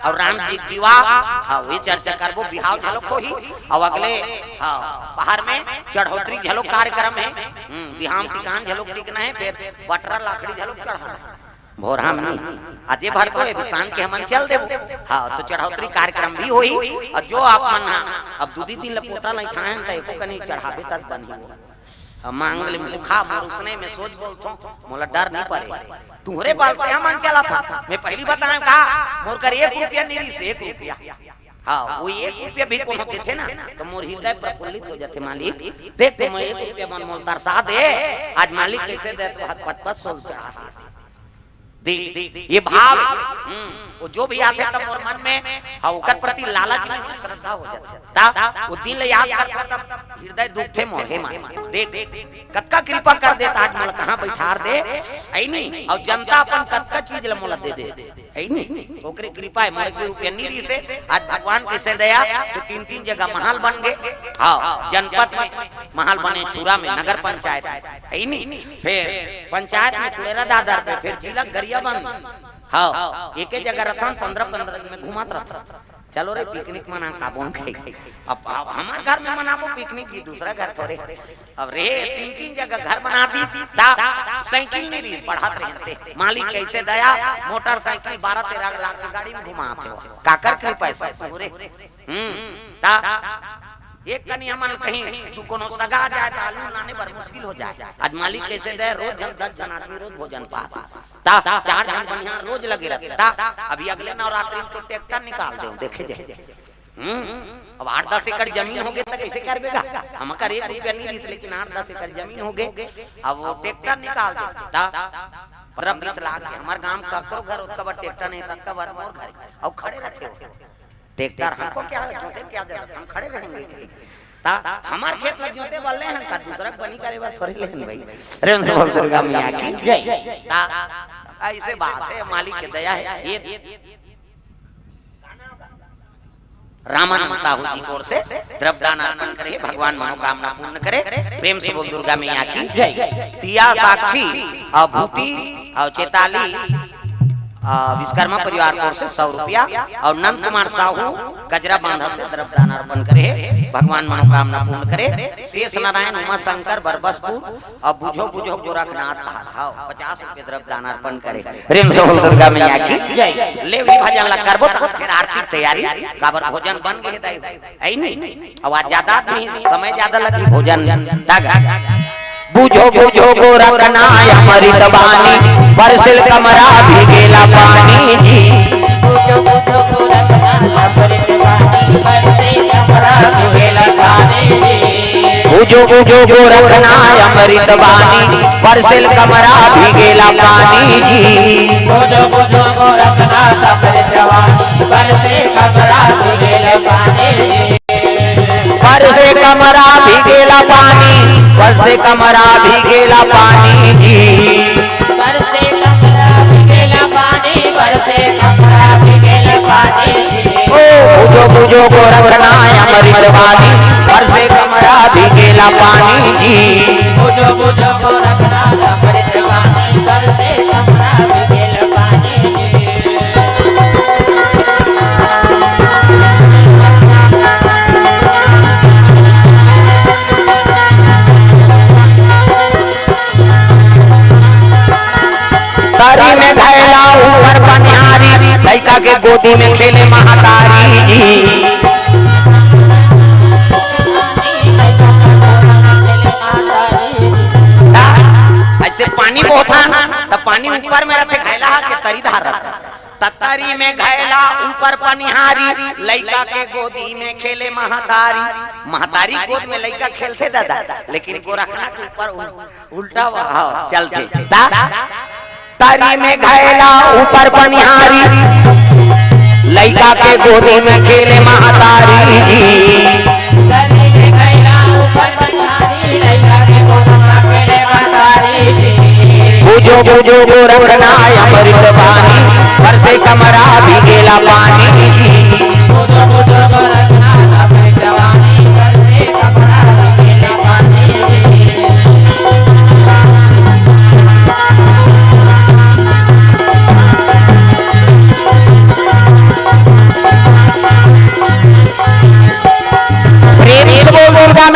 अउ राम जी के विवाह, अउ ये चर्चा करबो, बिहाव घलोक होही। अउ अगले, हाँ, पहाड़ में चढ़ोतरी घलोक कार्यक्रम हे। हम्म, बिहाव टिकान घलोक टिकना हे, फिर बटरा लाकड़ी घलोक चढ़ाना हे। भोरहा में नी, अजे भर तो ए बिसान के हमन चल देबो। हाँ, तो चढ़ोतरी कार्यक्रम भी होही। अउ जो आप मन हा अब दू दिन ल पोटा नइ खाएन, त एको कनी चढ़ाबे तब बनही वो। अब मांग ले मुखा मोर उसने में सोच बोलथों, मोला डर नहीं परे। तुहरे बल से हमन चलत हन। मैं पहली बताएं का, मोर कर एक रुपया नहीं रिहिस, एक रुपया। हाँ, वो एक रुपया भी कोनो देथे ना, तो मोर हृदय प्रफुल्लित हो जाथे, मालिक। देख, तो मैं एक रुपया मन मोल तरसा दे, आज मालिक कैसे दे, तो हाथ पच पच सौ चढ़ा देथे। देख, ये भाव, हम्म, वो जो भी आथे तब मोर मन में, हाँ, ओकर प्रति लालच नहीं, श्रद्धा हो जाथे। ता, वो दिन ले याद करथों तब हृदय दुखथे मोर, हे मालिक। देख, कतका कृपा कर देता, आज मोला कहाँ बैठार दे, ऐ नी? अउ जनता अपन कतका चीज ल मोला दे दे, ऐ नी? ओकरे कृपा हे, मोर एक रुपया नहीं रिहिस हे, आज भगवान कैसे दया, तो तीन तीन जगह महल बन गे। हाँ, जनपद में महल बने, छुरा में नगर पंचायत, ऐ नी? फिर पंचायत में कुड़ेरा दादर पे, फिर जिला गरियाबंद। हाँ, एके जगह रथन, पंद्रह पंद्रह दिन में घुमात रथन। चलो रे, पिकनिक मना, का बोन खाई। अब, अब हमार घर में मनाबो पिकनिक जी, दूसरा घर थोरे। अब रे, तीन तीन जगह घर बना दीस, ता साइकिल नहीं रिहिस, बढ़त रहते। मालिक कैसे दया, मोटरसाइकिल बारह तेरह लाख के गाड़ी में घुमात हे वो। काकर कृपा हे सब रे। हम्म, ता एक कनी हमन कहीं तू कोनो सगा जाए त आलू लाने बर मुश्किल हो जाए। आज मालिक कैसे दे, रोज झन दस झन आदमी रोज भोजन पात। ता चार झन बनिहार रोज लगे रहते। ता अभी अगले नवरात्रि में तो ट्रैक्टर निकाल दे, देखे जाए। हम्म, अब आठ दस एकड़ जमीन हो गे त कैसे करबे गा? हमकर एक रुपया नहीं रिहिस, लेकिन आठ दस एकड़ जमीन हो गे, अब वो ट्रैक्टर निकाल दे। ता पंद्रह बीस लाख के, हमार गांव ककरो घर ओतका बड़ ट्रैक्टर नहीं, ततका बड़ मोर घर, अउ खड़े रहते हो। ट्रैक्टर हमको क्या है, जोते क्या जरूरत, हम खड़े रहेंगे। ता हमार खेत ला जोते बर ले हन, का दूसरा के बनी करे बर थोरे ले हन भाई। प्रेम से बोल दुर्गा मैया की जय। ता ऐसे बात हे, मालिक के दया हे। ये रामानंद साहू जी की ओर से द्रव्यदान अर्पण करे, भगवान मनोकामना पूर्ण करे। प्रेम से बोल दुर्गा मैया की जय। टिया साक्षी अउ भूती अउ चेताली, अ, विश्वकर्मा परिवार की ओर से सौ रुपया अउ नंद कुमार साहू गजरा बांधा से द्रव्यदान अर्पण करे हे, भगवान मनोकामना पूर्ण करे। शेष नारायण उमा शंकर बरबसपुर अउ बुझो बुझो गोरखनाथ कहात हव, पचास रुपया द्रव्यदान अर्पण करे। प्रेम से बोल दुर्गा मैया की जय। ले भी भजन ला करबो त फिर आरती के तैयारी, काबर भोजन बन गे दाई, ऐ नी? अउ आज ज्यादा आदमी, समय ज्यादा लगी भोजन दागा। बुझो बुझो गोरखनाथ अमृत बानी, बरसेल कमरा भीगेला पानी जी। बुझो बुझो गोरखनाथ अमृत बानी, बरसेल कमरा भीगेला पानी जी। बुझो बुझो गोरखनाथ अमृत बानी, बरसेल कमरा भीगेला पानी जी। बरसे कमरा भीगेला पानी, बरसे कमरा भीगेला पानी जी। बरसे कमरा भीगेला पानी, बरसे कमरा भीगेला पानी जी। ओ बुझो बुझो गोरखनाथ अमृत बानी, बरसे कमरा भीगेला पानी जी। बुझो बुझो गोरखनाथ अमृत बानी, बरसे कमरा भीगेला पानी जी। तरी में घैला ऊपर पनिहारी, लइका के गोदी में खेले महतारी जी। ऐसे पानी बोहत हे ना, त पानी ऊपर में रथे, घैला के तरी धार रथे। त तरी में घैला ऊपर पनिहारी, लइका के गोदी में खेले महतारी। महतारी गोद में लइका खेलथे दादा, लेकिन गोरखना के ऊपर उ-, उल्टा बहाव चलथे। ता तरी में घैला ऊपर पनिहारी, लइका के गोदी में खेले महतारी जी।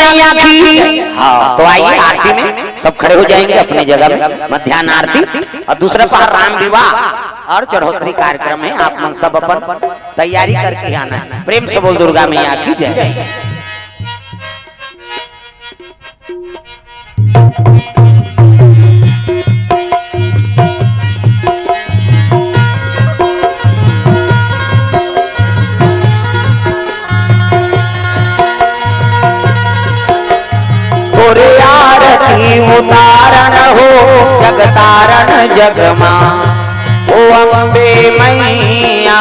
मैया की। हाँ, तो आइए आरती में सब खड़े हो जाएंगे अपनी जगह में, मध्यान्ह आरती और दूसरा पहर राम विवाह और चढ़ोतरी कार्यक्रम है। आप मन सब अपन तैयारी करके आना है। प्रेम से बोल दुर्गा मैया की जय। तोरे आरती उतारन हो जगतारन जगमा, ओ अम्बे मैया।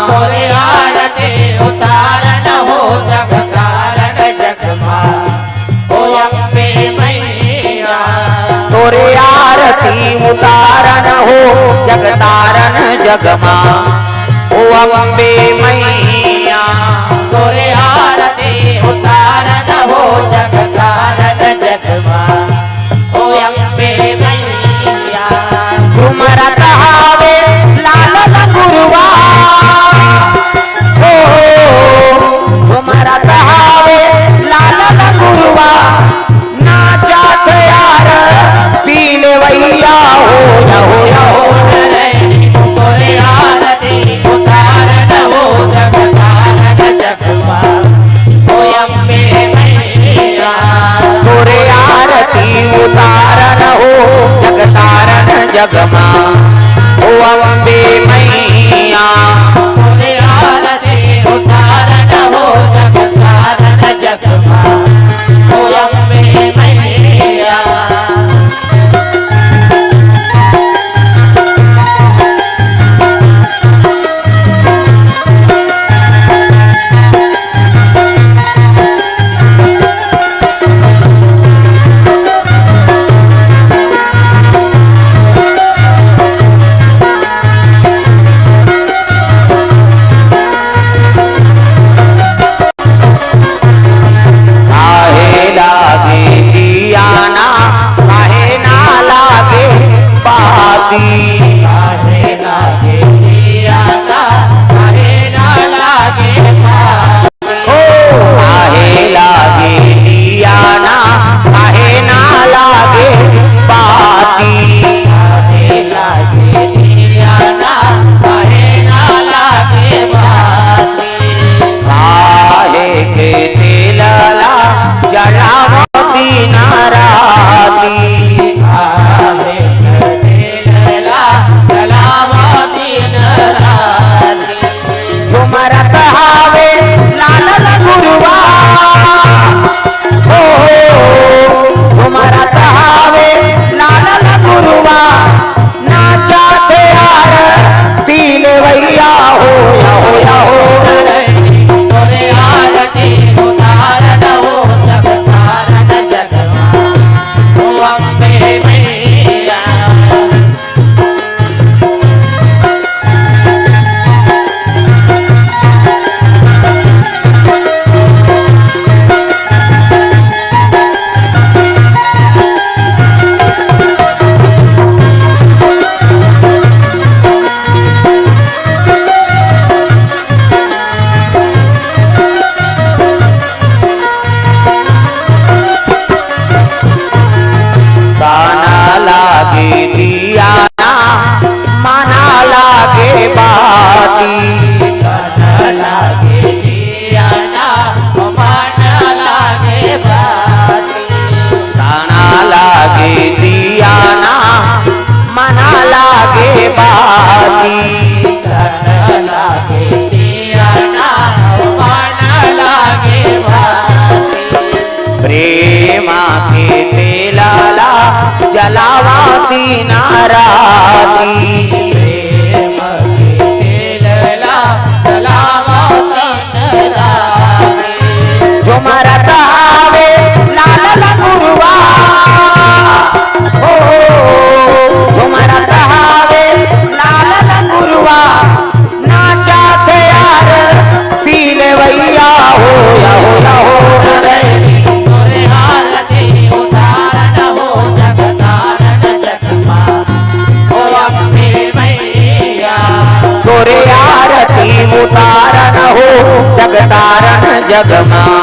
तोरे आरती उतारन हो जगतारन जगमा, ओ अम्बे मैया। तोरे आरती उतारन हो जगतारन जगमा, ओ अम्बे मैया। तोरे आरती उतारन हो जगतारन जगमा, ओ अम्बे मैया। झुमरत हावे लाल लंगुरवा, ओ, झुमरत हावे लाल लंगुरवा, नाचत यार पीले वैया हो, या हो, या हो। तोरे आरती उतारन हो जगतारन जगमा, ओ अम्बे मैया। तोरे आरती उतारन हो जगतारन जगमा, ओ अम्बे मैया। तोरे आरती उतारन हो जगतारन जगमा, ओ अम्बे मैया। काहे लागे दिया ना, काहे ना लागे बाती। काहे लागे दिया ना, काहे ना लागे बाती। ओ, काहे लागे दिया ना, काहे ना लागे बाती। काहे लागे दिया ना, काहे ना लागे बाती। काहे के तेल ला जलावती ना राती। काहे के तेल ला जलावती ना राती। झुमरत हावे लाल लंगुरवा, ओ, झुमरत हावे लाल लंगुरवा, नाचत यार पीले वैया हो, या हो, या हो। तोरे आरती उतारन हो जगतारन जगमा, ओ अम्बे मैया। ताना लागे दिया ना, माना लागे बाती। ताना लागे दिया ना, माना लागे बाती। ताना लागे दिया ना, माना लागे बाती। ताना लागे दिया ना, माना लागे बाती। प्रेम के तेल ला जलावा दिन राती। प्रेम के तेल ला जलावा दिन राती। झुमरत हावे लाल लंगुरवा, ओ, झुमरत हावे लाल लंगुरवा। नाचत यार पीले वैया हो, या हो, या हो। तोरे आरती उतारन हो जगतारन जगमा, ओ अम्बे मैया। तोरे आरती उतारन हो जगतारन जगमा,